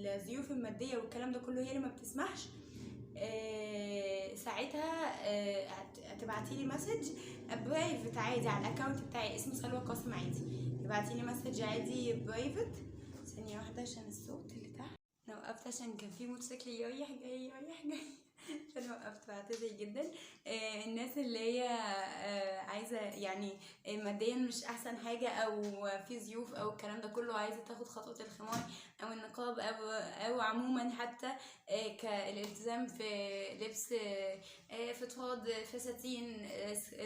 Speaker 1: الظروف المادية والكلام ده كله هي اللي ما بتسمحش، ساعتها هتبعتي لي message private عادي على ال account بتاعي اسمه سلوى قاسم عادي، تبعتي لي message عادي private. ثانية واحدة عشان الصوت اللي تحت، انا وقفت عشان كان في موتوسيكل رايح جاي رايح جاي فانا وقفت، بعتذر جدا. الناس اللي هي عايزه يعني ماديا مش احسن حاجة او في ظروف او الكلام ده كله، عايزه تاخد خطوة الخمار او النقاب او عموما حتى كالالتزام في لبس فضفاض فساتين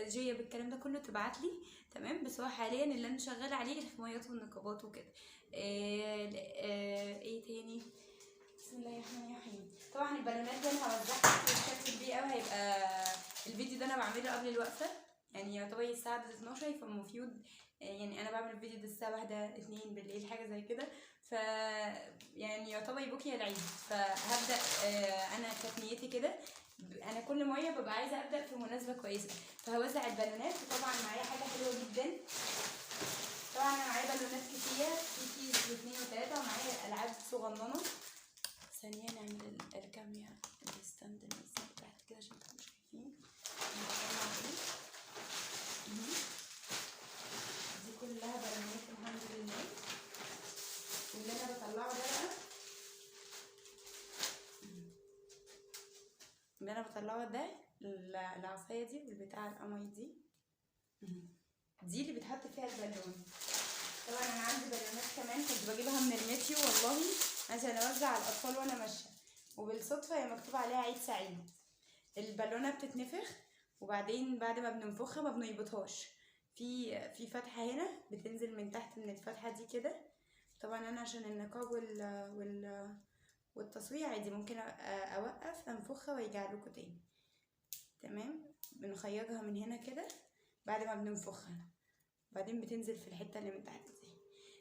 Speaker 1: جيب بالكلام ده كله، تبعت لي. تمام. بس هو حاليا اللي انا شغالة عليه الخمارات والنقابات وكده. ايه تاني؟ بسم الله الرحمن الرحيم. طبعا البالونات دي انا هوزعها بشكل كبير قوي، هيبقى الفيديو ده انا بعمله قبل الوقفة، يعني يعتبر الساعة 12، فالمفروض يعني انا بعمل الفيديو ده الساعة 1 2 بالليل حاجة زي كده، ف يعني يعتبر بكره العيد. فهبدا انا كانت نيتي كده، انا كل مرة ببقى عايزه ابدا في مناسبة كويسة، فهوزع البالونات. وطبعا معايا حاجة حلوة جدا، طبعا انا معايا بالونات كتير، في كيس واثنين وثلاثة، ومعايا العاب صغننه. ثانية نعمل الكاميرا ال stand ننزل تحت كده عشان تبقوا شايفين. دي كلها بالونات الحمد لله. واللي انا بطلعه ده بقى، اللي انا بطلعه ده العصاية دي والبتاع القمر دي، دي اللي بيتحط فيها البالون. طبعا انا عندي بالونات كمان كنت بجيبها من المتيو والله عشان اوزع على الاطفال وانا ماشية، وبالصدفه هي مكتوب عليها عيد سعيد. البالونة بتتنفخ، وبعدين بعد ما بننفخها ما بنربطهاش، في فتحه هنا بتنزل من تحت من الفتحة دي كده. طبعا انا عشان النقاب والتصوير عادي ممكن اوقف انفخها وارجع لكم تاني. تمام. بنخيطها من هنا كده بعد ما بننفخها، بعدين بتنزل في الحتة اللي من تحت دي.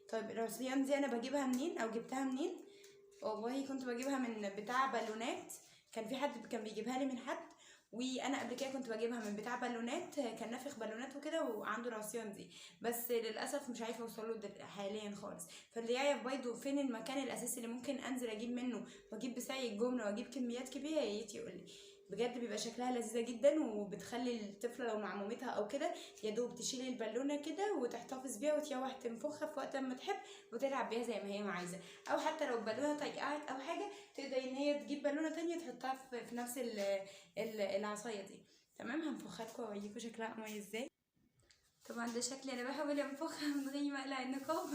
Speaker 1: طيب العصيان دي انا بجيبها منين او جبتها منين؟ والله كنت بجيبها من بتاع بالونات، كان في حد كان بيجيبها لي من حد، وانا قبل كده كنت بجيبها من بتاع بالونات، كان نافخ بالونات وكده وعنده العصيان دي، بس للاسف مش عارفه اوصل له حاليا خالص. فاللي يعرف برضه فين المكان الاساسي اللي ممكن انزل اجيب منه واجيب بسعر الجملة واجيب كميات كبيرة يا ريت يقول لي. بجد بيبقى شكلها لذيذة جدا، وبتخلي الطفلة لو مع مامتها او كده يا دوب تشيل البالونة كده وتحتفظ بيها وتروح تنفخها في وقت ما تحب وتلعب بيها زي ما هي ما عايزه، او حتى لو البالونة طيقعت او حاجة تقدر ان هي تجيب بالونه تانية تحطها في نفس العصاية دي. تمام. هنفخها لكم واوريكم شكلها عامل ازاي. طبعا ده شكلي انا بحاول انفخها من غير ما اقلع النقاب.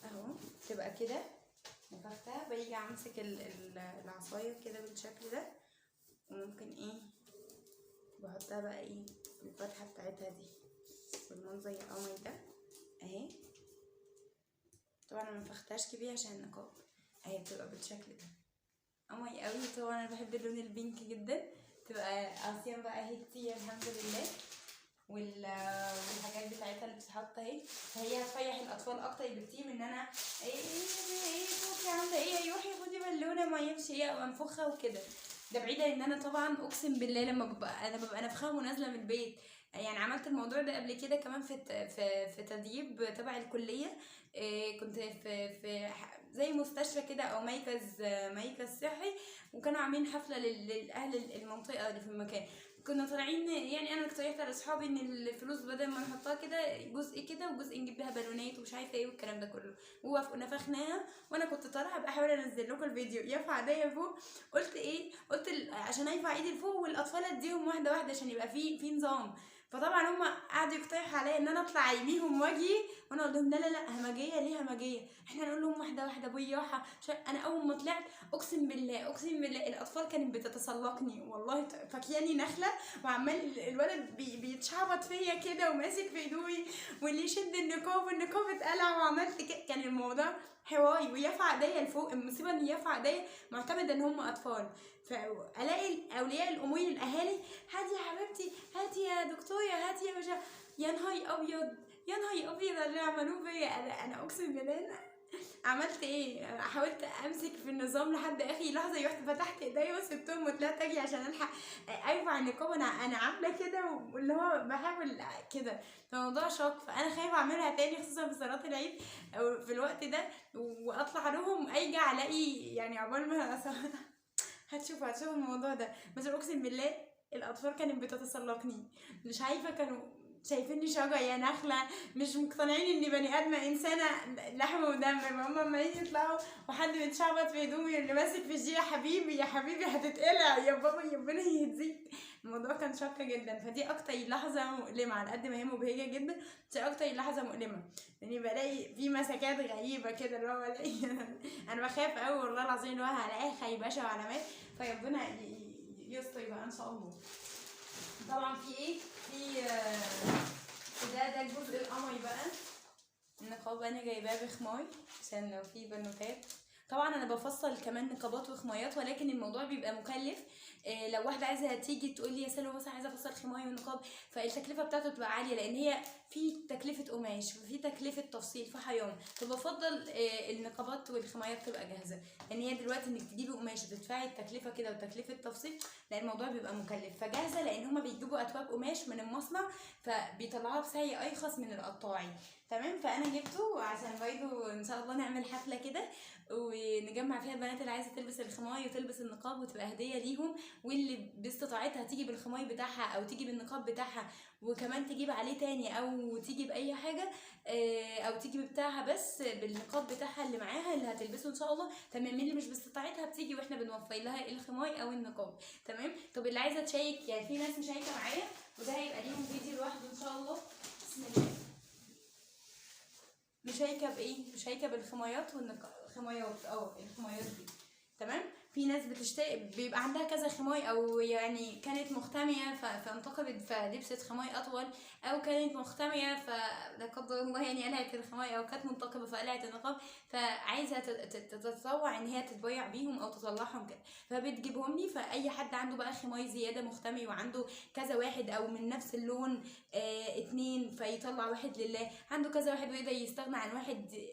Speaker 1: اهو تبقى كده نفختها. باجي امسك العصاية كده بالشكل ده، وممكن ايه بحطها بقى ايه في الفتحة بتاعتها دي بالمنظر القمر ده اهي. طبعا انا منفختهاش كبير عشان النقاب، اهي بتبقى بالشكل ده قمر قوي. طبعا انا بحب اللون البينك جدا، تبقى عصيان بقى اهي كتير الحمد لله، والحاجات بتاعتها اللي بتتحط اهي، فهي هتريح الاطفال اكتر بكتير من ان انا ايه ايه ايه عامله ايه روحي خدي بالونه ما يمشي ايه او انفخها وكده. ده بعيدا ان انا طبعا اقسم بالله لما ببقى انا ببقى نفخها ونازلة من البيت، يعني عملت الموضوع ده قبل كده كمان في في تدريب تبع الكلية، كنت في زي مستشفى كده او مركز صحي، وكانوا عاملين حفلة للاهل المنطقة اللي في المكان. كنا طالعين، يعني انا اقترحت على اصحابي ان الفلوس بدل ما نحطها كده جزء كده وجزء نجيب بيها بالونات ومش عارفه ايه والكلام ده كله، ووافقوا نفخناها. وانا كنت طالعه بحاول انزل لكم الفيديو، يرفع ايديا فوق، قلت ايه، قلت عشان ارفع ايدي لفوق والاطفال اديهم واحدة واحدة عشان يبقى في نظام. فطبعا هم قعدوا يقترحوا عليا ان انا اطلع يميهم واجي، وانا اقول لهم لا لا لا، همجية ليه همجية، احنا نقول لهم واحدة واحدة بياحه. انا اول ما طلعت اقسم بالله اقسم بالله الاطفال كانت بتتسلقني والله، فاكياني نخله، وعمال الولد بيتشعبط فيا كده وماسك في هدومي، واللي يشد النقاب والنقاب اتقلع، وعملت كده. كان الموضوع حواري، ويرفع ايديا لفوق. المصيبة ان يرفع ايديا معتمدة ان هم اطفال، فالاقي اولياء الامور الاهالي، هاتي يا حبيبتي، هاتي يا دكتورة، هاتي يا مش، يا نهاري ابيض يا نهاري ابيض اللي عملوه فيا. انا اقسم بالله عملت ايه، حاولت امسك في النظام لحد اخر لحظة، رحت فتحت ايديا وسبتهم وطلعت اجري عشان الحق ارفع النقاب. انا عامله كده واللي هو بحاول كده، فالموضوع شاق، فانا خايفة اعملها تاني خصوصا في صلاة العيد او في الوقت ده، واطلع لهم ارجع الاقي يعني عقبال ما هتشوفوا الموضوع ده. بس اقسم بالله الاطفال كانت بتتسلقني، مش عارفه كانوا شايفيني شجر يا نخله، مش مقتنعين اني بني ادمه انسانه لحم ودم. هم عمالين يطلعوا وحد بيتشعبط في هدومي، اللي ماسك في الجي يا حبيبي يا حبيبي هتتقلع يا بابا يا ربنا يهديك. الموضوع كان شاق جدا. فدي اكتر لحظة مؤلمة، على قد ما هي مبهجه جدا بس اكتر لحظة مؤلمة، لاني بلاقي في مسكات غريبة كده اللي هو بلاقي انا بخاف قوي والله العظيم، اللي هو هلاقي خيبشه وعلامات، فربنا يستر بقى ان شاء الله. طبعا في ايه، في ده الجزء القمري بقى، النقاب انا جايباه بخمار عشان لو في بنوتات. طبعا انا بفصل كمان نقابات وخمايات، ولكن الموضوع بيبقى مكلف. لو واحدة عايزه تيجي تقول لي يا سلوى مثلا عايزه افصل خمايه ونقاب، فالتكلفه بتاعته بتبقى عالية، لان هي في تكلفة قماش وفي تكلفة تفصيل في حيوان. فبفضل النقابات والخمايات تبقى جاهزة، لان هي دلوقتي انك تجيبي قماش وتدفعي التكلفة كده وتكلفة تفصيل، لا الموضوع بيبقى مكلف. فجاهزه لان هما بيجيبوا اتواب قماش من المصنع، فبيطلعوها بسعر ارخص من القطاعي. تمام. فانا جبته عشان برضه ان شاء الله نعمل حفلة كده ونجمع فيها البنات اللي عايزه تلبس الخماي وتلبس النقاب، وتبقى هديه ليهم، واللي باستطاعتها تيجي بالخماي بتاعها او تيجي بالنقاب بتاعها، وكمان تجيب عليه تاني او تيجي باي حاجة، او تيجي بتاعها بس بالنقاب بتاعها اللي معاها اللي هتلبسه ان شاء الله. تمام. اللي مش باستطاعتها بتيجي واحنا بنوفر لها الخماي او النقاب. تمام. طب اللي عايزه تشيك، يعني في ناس مشايكه معايا، وده هيبقى ليهم فيديو لوحده ان شاء الله. بسم الله. مشايكه بايه؟ مشايكه بالخمايات والنقاب، الخمايات دي. تمام. في ناس بتشتري بيبقى عندها كذا خماي، او يعني كانت مختميه فانتقبت فلبست خماي اطول، او كانت مختميه فلا قدر الله يعني قلعت الخماي، او كانت منتقبه فقلعت النقاب، فعايزه تتطوع ان هي تتبايع بيهم او تطلعهم كده، فبتجيبهم لي. فاي حد عنده بقى خماي زيادة مختمي وعنده كذا واحد او من نفس اللون اتنين، فيطلع واحد لله، عنده كذا واحد ويقدر يستغنى عن واحد،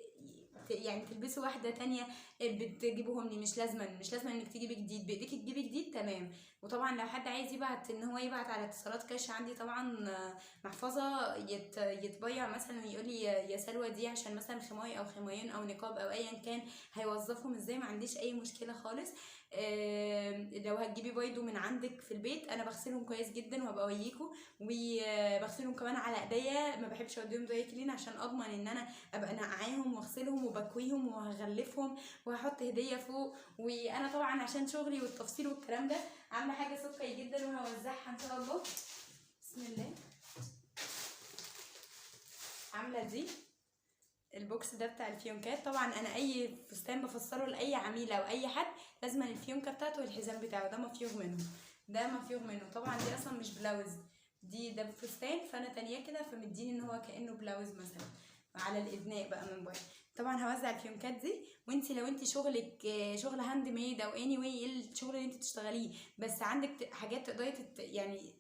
Speaker 1: يعني تلبسوا واحدة تانية، بتجيبهم لي. مش لازما انك تجيبي جديد، بايديك تجيبي جديد. تمام. وطبعا لو حد عايز يبعت، ان هو يبعت على اتصالات كاش، عندي طبعا محفظة يتبيع مثلا، يقول لي يا سلوى دي عشان مثلا خماي او خمايين او نقاب او ايا كان، هيوظفهم ازاي، ما عنديش اي مشكلة خالص. لو هتجيبي بيضو من عندك في البيت، انا بغسلهم كويس جدا وهبقى اوريكم، وبغسلهم كمان على ايديا، ما بحبش اوديهم dry clean عشان اضمن ان انا ابقى نقعاهم واغسلهم وبكويهم وهغلفهم وهحط هديه فوق. وانا طبعا عشان شغلي والتفصيل والكلام ده عامله حاجة سكري جدا وهوزعها ان شاء الله. بسم الله. عامله دي ال box ده بتاع الفيونكات. طبعا انا اي فستان بفصله لاي عميله او اي حد لازم الفيونكه بتاعته والحزام بتاعه، ده مفيوغ منه، ده مفيوغ منه. طبعا دي اصلا مش بلاوز، دي ده فستان، فانا تانية كده فمديني ان هو كانه بلاوز مثلا على الادناء بقى من بره. طبعا هوزع الفيونكات دي، وانت لو انت شغلك شغل handmade او anyway ايه الشغل اللي انت بتشتغليه، بس عندك حاجات تقدري يعني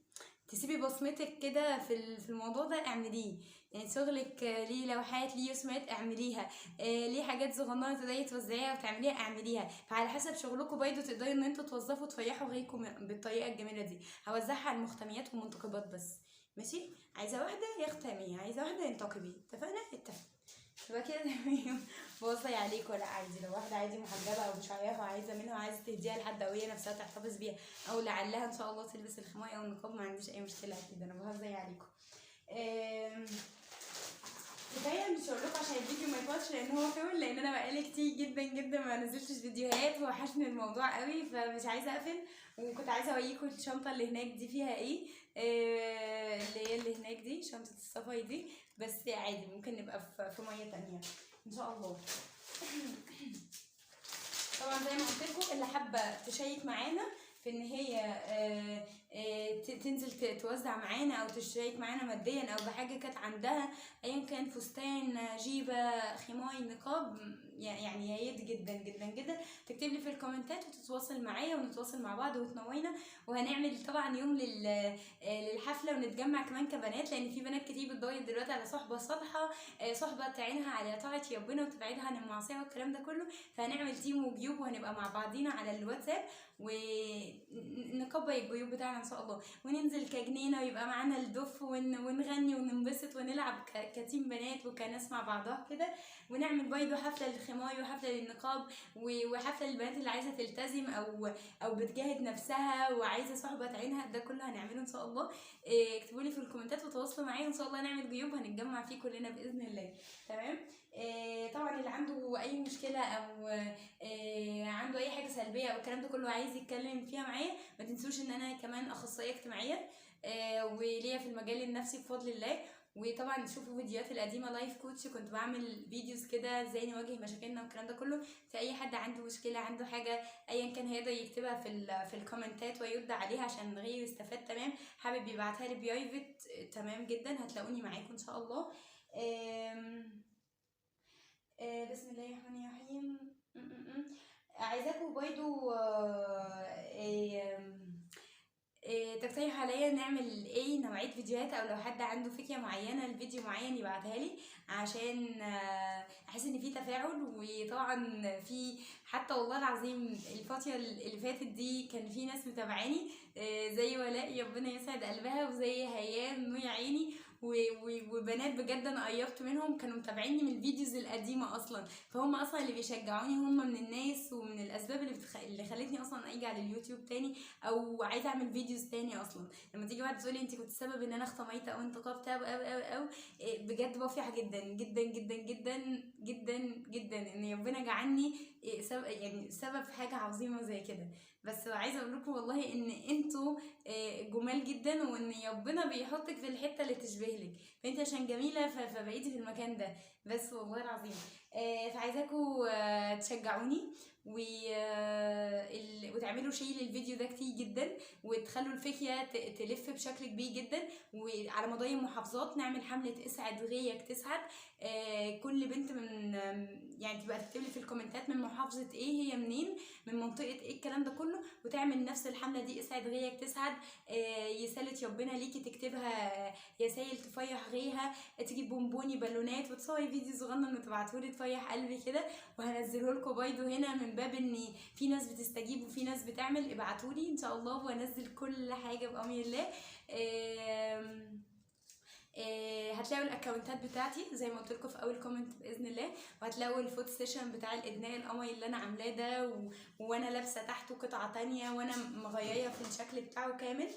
Speaker 1: تسيبي بصمتك كده في الموضوع ده، اعمليه. يعني شغلك ليه لوحات، ليه رسومات، اعمليها. ليه حاجات صغننه تقدري توزعيها وتعمليها، اعمليها. فعلى حسب شغلكم برضه تقدري ان انتوا توظفوا تريحوا غيركم بالطريقة الجميلة دي. هوزعها على المختميات والمنتقبات بس، ماشي؟ عايزه واحدة يختمي، عايزه واحدة ينتقبي، اتفقنا؟ اتفق. يبقى كده تمام. بوصي عليك ولا عادي لو واحدة عادي محجبة او مش عارفه وعايزه منها وعايزه تهديها لحد، او هي نفسها تحتفظ بيها، او لعلها ان شاء الله تلبس الخمار او النقاب، ما عنديش اي مشكلة اكيد، انا بهزر عليكم. كفاية مش هقول لكم عشان الفيديو ما يطولش لان هو طول، لان انا بقالي كتير جدا جدا ما نزلتش فيديوهات وحشني الموضوع قوي، فمش عايزه اقفل. وكنت عايزه اوريكم الشنطة اللي هناك دي فيها ايه، اللي هي اللي هناك دي شنطه السفر دي، بس عادي ممكن نبقى في مية تانية ان شاء الله. طبعا زي ما قلت لكم اللي حابة تشيك معانا في ان هي تنزل توزع معانا او تشترك معانا ماديا او بحاجة كانت عندها ايا كان، فستان، جيبه، خمار، نقاب، يعني يا ريت جدا جدا جدا تكتب لي في الكومنتات وتتواصل معايا ونتواصل مع بعض وتنورينا. وهنعمل طبعا يوم للحفله ونتجمع كمان كبنات، لان في بنات كتير بتدور دلوقتي على صحبه صالحه، صحبه تعينها على طاعة ربنا وتبعدها عن المعصية والكلام ده كله. فهنعمل team وجيوب وهنبقى مع بعضينا على الواتساب ونكبر الجيوب بتاعنا ان شاء الله، وننزل كجنينه ويبقى معانا الدف ونغني وننبسط ونلعب ك team بنات وكناس مع بعضها كده. ونعمل برضه حفلة للخمار وحفله للنقاب وحفله للبنات اللي عايزه تلتزم او بتجاهد نفسها وعايزه صحبه تعينها، ده كله هنعمله ان شاء الله. اكتبوا لي في الكومنتات وتواصلوا معايا ان شاء الله، نعمل جيوب هنتجمع فيه كلنا باذن الله. تمام. طبعا اللي عنده اي مشكلة او عنده اي حاجة سلبية او الكلام ده كله عايز يتكلم فيها معايا، ما تنسوش ان انا كمان اخصائية اجتماعية، وليا في المجال النفسي بفضل الله. وطبعا شوفوا فيديوهات القديمة life coach، كنت بعمل videos كده ازاي نواجه مشاكلنا والكلام ده كله. فاي حد عنده مشكلة، عنده حاجة ايا كان، هيقدر يكتبها في الكومنتات ويرد عليها عشان غيره يستفاد. تمام. حابب يبعتها لي private، تمام جدا، هتلاقوني معاكم ان شاء الله. بسم الله الرحمن الرحيم. عايزاكم برضو تقترح عليا نعمل ايه نوعية فيديوهات، او لو حد عنده فكرة معينة لفيديو معين يبعتها لي عشان احس ان في تفاعل. وطبعا في حتى والله العظيم الفترة اللي فاتت دي كان في ناس متابعاني، زي ولاء ربنا يسعد قلبها، وزي هيام نور عيني، وبنات بجد انا قربت منهم كانوا متابعيني من ال videos القديمة اصلا، فهم اصلا اللي بيشجعوني، هم من الناس ومن الاسباب اللي خلتني اصلا اجي على اليوتيوب تاني او عايزه اعمل videos تاني اصلا. لما تيجي واحدة تقولي انت كنت السبب ان انا اختميت او انتقبت او او او او بجد بفرح جدا جدا جدا جدا جدا جدا ان ربنا جعلني سبب، يعني سبب في حاجة عظيمة زي كده. بس عايزه اقول لكم والله ان انتوا جمال جدا، وان ربنا بيحطك في الحتة اللي تشبه لك، فانت عشان جميلة فبقيتي في المكان ده، بس والله العظيم. فعايزاكم تشجعوني وتعملوا share للفيديو ده كتير جدا، وتخلوا الفكرة تلف بشكل كبير جدا، وعلى مدار المحافظات نعمل حمله اسعد غيرك تسعد. كل بنت من يعني تبقى تكتب لي في الكومنتات من محافظة ايه، هي منين، من منطقة ايه، الكلام ده كله، وتعمل نفس الحملة دي اسعد غيرك تسعد. رسالة ربنا ليكي تكتبها رسايل تفرح غيرها، تجيب بونبوني بالونات وتصوري فيديو صغنن وتبعتهولي تفرح قلبي كده، وهنزله لكم برضه هنا من باب ان في ناس بتستجيب وفي ناس بتعمل. ابعتولي ان شاء الله وانزل كل حاجة بامر الله. هتلاقوا الاكونتات بتاعتي زي ما قلت لكم في اول comment باذن الله، وهتلاقوا ال photo session بتاع الادناء القمري اللي انا عاملاه ده، وانا لابسه تحته قطعه تانية وانا مغيرة في الشكل بتاعه كامل.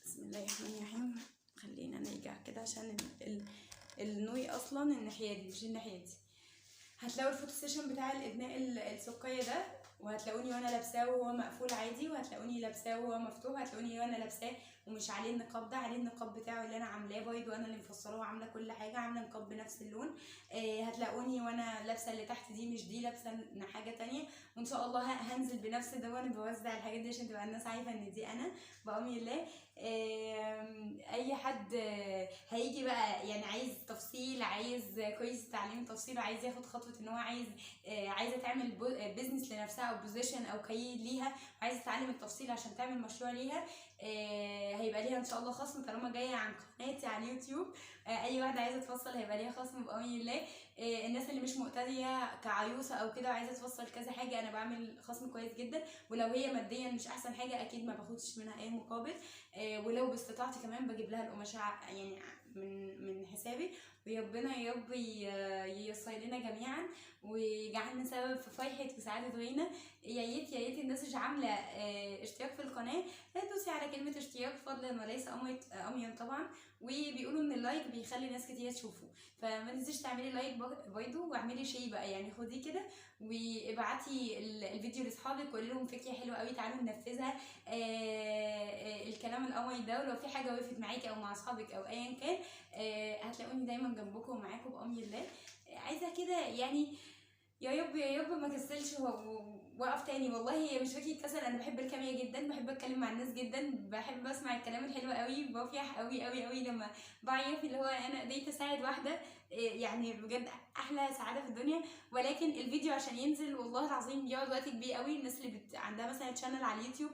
Speaker 1: بسم الله الرحمن الرحيم. خلينا نرجع كده عشان النوي اصلا الناحية دي مش الناحية دي. هتلاقوا ال photo session بتاع الادناء السكريه ده، وهتلاقوني وانا لابساه وهو مقفول عادي، وهتلاقوني لابساه وهو مفتوح، وهتلاقوني وانا لابساه ومش عليه النقاب ده، عليه النقاب بتاعه اللي انا عاملاه برضه، وانا اللي مفصلاه وعامله كل حاجة، عامله نقاب بنفس اللون. هتلاقوني وانا لابسه اللي تحت دي مش دي، لابسه حاجة تانية، وان شاء الله هنزل بنفس ده وانا بوزع الحاجات دي عشان تبقى الناس عارفه ان دي انا بامر الله. اي حد هيجي بقى يعني عايز تفصيل، عايز كويس تعليم تفصيل، عايز ياخد خطوة ان هو عايزه تعمل business لنفسها او position او career ليها، وعايزه تتعلم التفصيل عشان تعمل مشروع ليها، هيبقى ليها ان شاء الله خصم طالما جاية عن قناتي على اليوتيوب. اي واحدة عايزه تفصل هيبقى ليها خصم بامر الله. الناس اللي مش مقتديه كعروسه او كده وعايزه تفصل كذا حاجة، انا بعمل خصم كويس جدا، ولو هي ماديا مش احسن حاجة اكيد ما باخدش منها اي مقابل. ولو باستطاعتي كمان بجيب لها القماشه يعني من حسابي. وربنا يا رب ييسر لنا جميعا ويجعلنا سبب في فرحه وسعادة غيرنا. يا ريت يا ريت الناس مش عامله اشتراك في القناة تدوسي على كلمة اشتراك فضلا وليس امرا طبعا. وبيقولوا ان ال like بيخلي ناس كتير تشوفه، فما تنسيش تعملي like برضه، واعملي share بقى، يعني خديه كده وابعتي الفيديو لاصحابك وقولي لهم فكرة حلوة قوي تعالوا ننفذها، الكلام القمري ده. ولو في حاجة وقفت معاكي او مع اصحابك او ايا كان، هتلاقوني دايما جنبكم ومعاكم بامر الله. عايزه كده يعني يا رب يا رب ما كسلش واقف تاني، والله مش فكرة كسل، انا بحب الكاميرا جدا، بحب اتكلم مع الناس جدا، بحب اسمع الكلام الحلو قوي، بفرح قوي قوي قوي لما بعرف اللي هو انا قدرت اساعد واحدة، يعني بجد احلى سعادة في الدنيا. ولكن الفيديو عشان ينزل والله العظيم بيقعد وقت كبير قوي. الناس اللي عندها مثلا channel على اليوتيوب،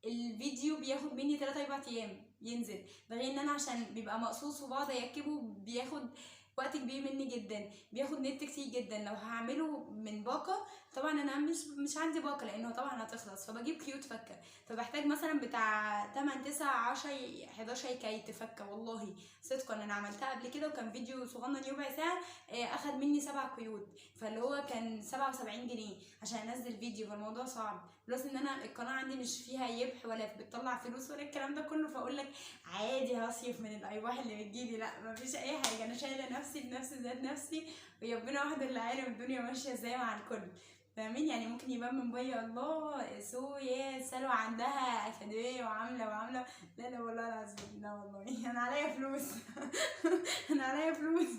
Speaker 1: الفيديو بياخد مني 3-4 ايام ينزل، ده غير ان انا عشان بيبقى مقصوص وبقعد اركبه بياخد وقت كبير مني جدا، بياخد نت كتير جدا. لو هعمله من باقه، طبعا انا مش عندي باقه لانه طبعا هتخلص، فبجيب كيوت فكه، فبحتاج مثلا بتاع 8 9 10 11 كيت فكه. والله صدقا انا عملتها قبل كده وكان فيديو صغنن ربع ساعة، اخد مني 7 قيود، فاللي هو كان 77 جنيه عشان انزل فيديو، فالموضوع صعب. plus ان انا القناة عندي مش فيها ربح ولا بتطلع فلوس ولا الكلام ده كله، فاقول لك عادي هصرف من الارباح اللي بتجيلي، لا مفيش اي حاجة، انا شايله نفسي بنفسي ذات نفسي، وربنا وحده اللي عالم الدنيا ماشية ازاي مع الكل، فاهمين؟ يعني ممكن يبان من بره الله so يا سلوى عندها اكاديمية وعامله وعامله، لا لا والله العظيم، لا والله انا عليا فلوس انا عليا فلوس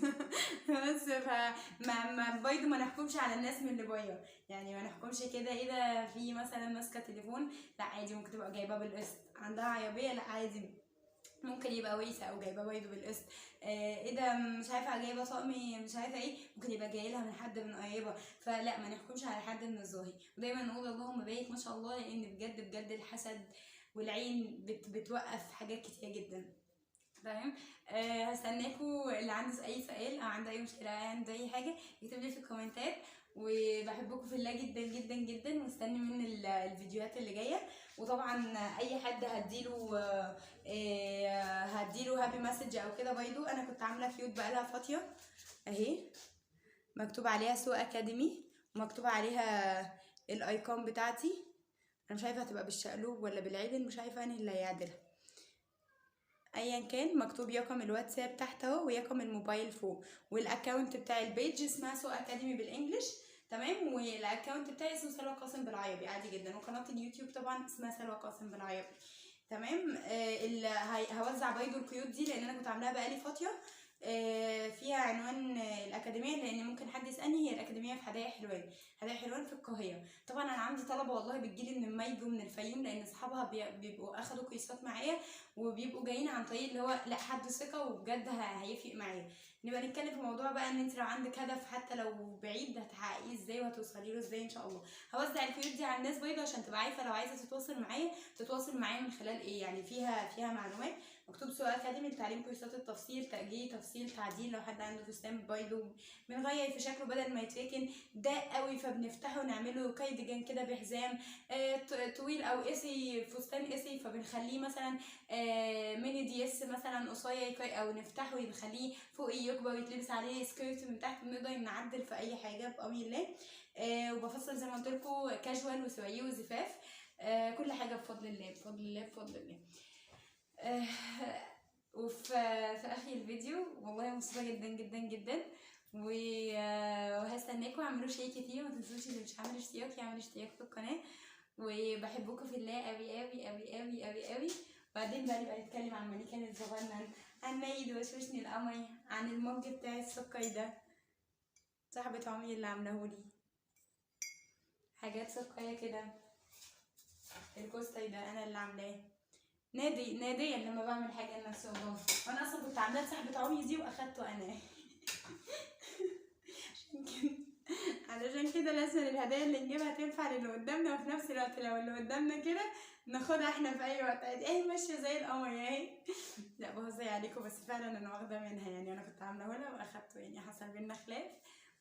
Speaker 1: بس. فما ما برضه ما نحكمش على الناس من اللي بره، يعني ما نحكمش كده ايه ده في مثلا ماسكه تليفون، لا عادي ممكن تبقى جايباه بالقسط، عندها عربية لا عادي ممكن يبقى ويسه او جايباه برضه بالقسط، ايه ده مش عارفه جايبه طقم مش عارفه ايه، ممكن يبقى جاي لها من حد من قريبه، فلا ما نحكمش على حد من الظاهر. ودايما نقول اللهم بارك ما شاء الله، لان بجد بجد الحسد والعين بتوقف حاجات كتير جدا، تمام؟ هستناكوا اللي عنده اي سؤال او عنده اي مشكلة او عنده اي حاجة يكتب لي في الكومنتات، وبحبكم في الله جدا جدا جدا، واستني من الفيديوهات اللي جاية. وطبعا اي حد هديله happy message او كده برضو، انا كنت عامله كيوت بقالها فترة اهي، مكتوب عليها سو اكاديمي ومكتوب عليها الايقون بتاعتي، انا مش عارفه هتبقى بالشقلوب ولا بالعدل، مش عارفه انهي اللي هيعدلها، ايا كان. مكتوب رقم الواتساب تحت اهو ورقم الموبايل فوق، وال account بتاع ال page اسمها سو اكاديمي بال English، تمام؟ وال account بتاعي اسمه سلوى قاسم بالعربي عادي جدا، وقناة اليوتيوب طبعا اسمها سلوى قاسم بالعربي، تمام؟ هوزع برضه القيود دي لان انا كنت عاملاها بقالي فترة، فيها عنوان الاكاديمية، لان ممكن حد يسالني هي الاكاديمية في حدائق حلوان، حدائق حلوان في القاهرة. طبعا انا عندي طلبه والله بتجيلي من المايج ومن الفيوم، لان اصحابها بيبقوا اخدوا كورسات معايا وبيبقوا جايين عن طريق اللي هو لا حد ثقة وبجد هيفرق معايا. نبقى نتكلم في موضوع بقى ان انت لو عندك هدف حتى لو بعيد هتحققيه ازاي وهتوصلي له ازاي ان شاء الله. هوزع الكيوت دي على الناس برضه عشان تبقى عارفه لو عايزه تتواصل معايا تتواصل معايا من خلال ايه، يعني فيها معلومات. مكتوب سو اكاديمي لتعليم كورسات التفصيل، تأجيل، تفصيل، تعديل. لو حد عنده فستان برضه بنغير في شكله بدل ما يتركن ضاق قوي فبنفتحه ونعمله كايدجان كده بحزام، طويل او قصي، فستان قصي فبنخليه مثلا mini dress مثلا قصير، او نفتحه ونخليه فوق يكبر ويتلبس عليه skirt من تحت. بنقدر نعدل في اي حاجة بامر الله. وبفصل زي ما قلت لكم كاجوال وسواريه وزفاف، كل حاجة بفضل الله بفضل الله بفضل الله. وفي اخر الفيديو والله مبسوطة جدا جدا جدا، وهستناكم. اعملوا share كتير، وما تنسوش اللي مش عامل اشتراك يعمل اشتراك في القناة، وبحبكم في الله قوي قوي قوي قوي قوي قوي. بعدين بقى نبقى نتكلم عن مانيكان الصغنن، عن ميد وشوشني القمر، عن المج بتاع السكر ده صاحبة عمري اللي عاملهولي، حاجات سكرية كده. الكوستر ده انا اللي عاملاه، ناديا لما بعمل حاجة لنفسي والله. وانا اصلا كنت عاملاه لصاحبة عمري دي واخدته انا عشان كده، علشان كده لازم الهدايا اللي نجيبها تنفع للي قدامنا، وفي نفس الوقت لو اللي قدامنا كده ناخدها احنا في اي وقت. اهي ماشية زي القمر اهي. لا بهزر عليكم، بس فعلا انا واخده منها، يعني انا كنت عامله لها واخدته، يعني حصل بينا خلاف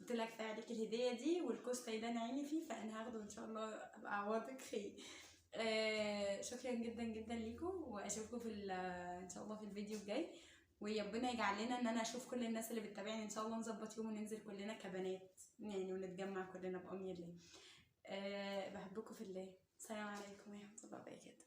Speaker 1: قلت لها كفاية عليك الهدية دي والكوستر ده انا عيني فيه، فانا هاخده ان شاء الله ابقى اعوضك خير. شكرا جدا جدا ليكم، واشوفكم في ان شاء الله في الفيديو الجاي. وربنا يجعل لنا ان انا اشوف كل الناس اللي بتتابعني ان شاء الله، نظبط يوم وننزل كلنا كبنات يعني، ونتجمع كلنا بأمر الله. بحبكم في الله. السلام عليكم ورحمة الله وبركاته.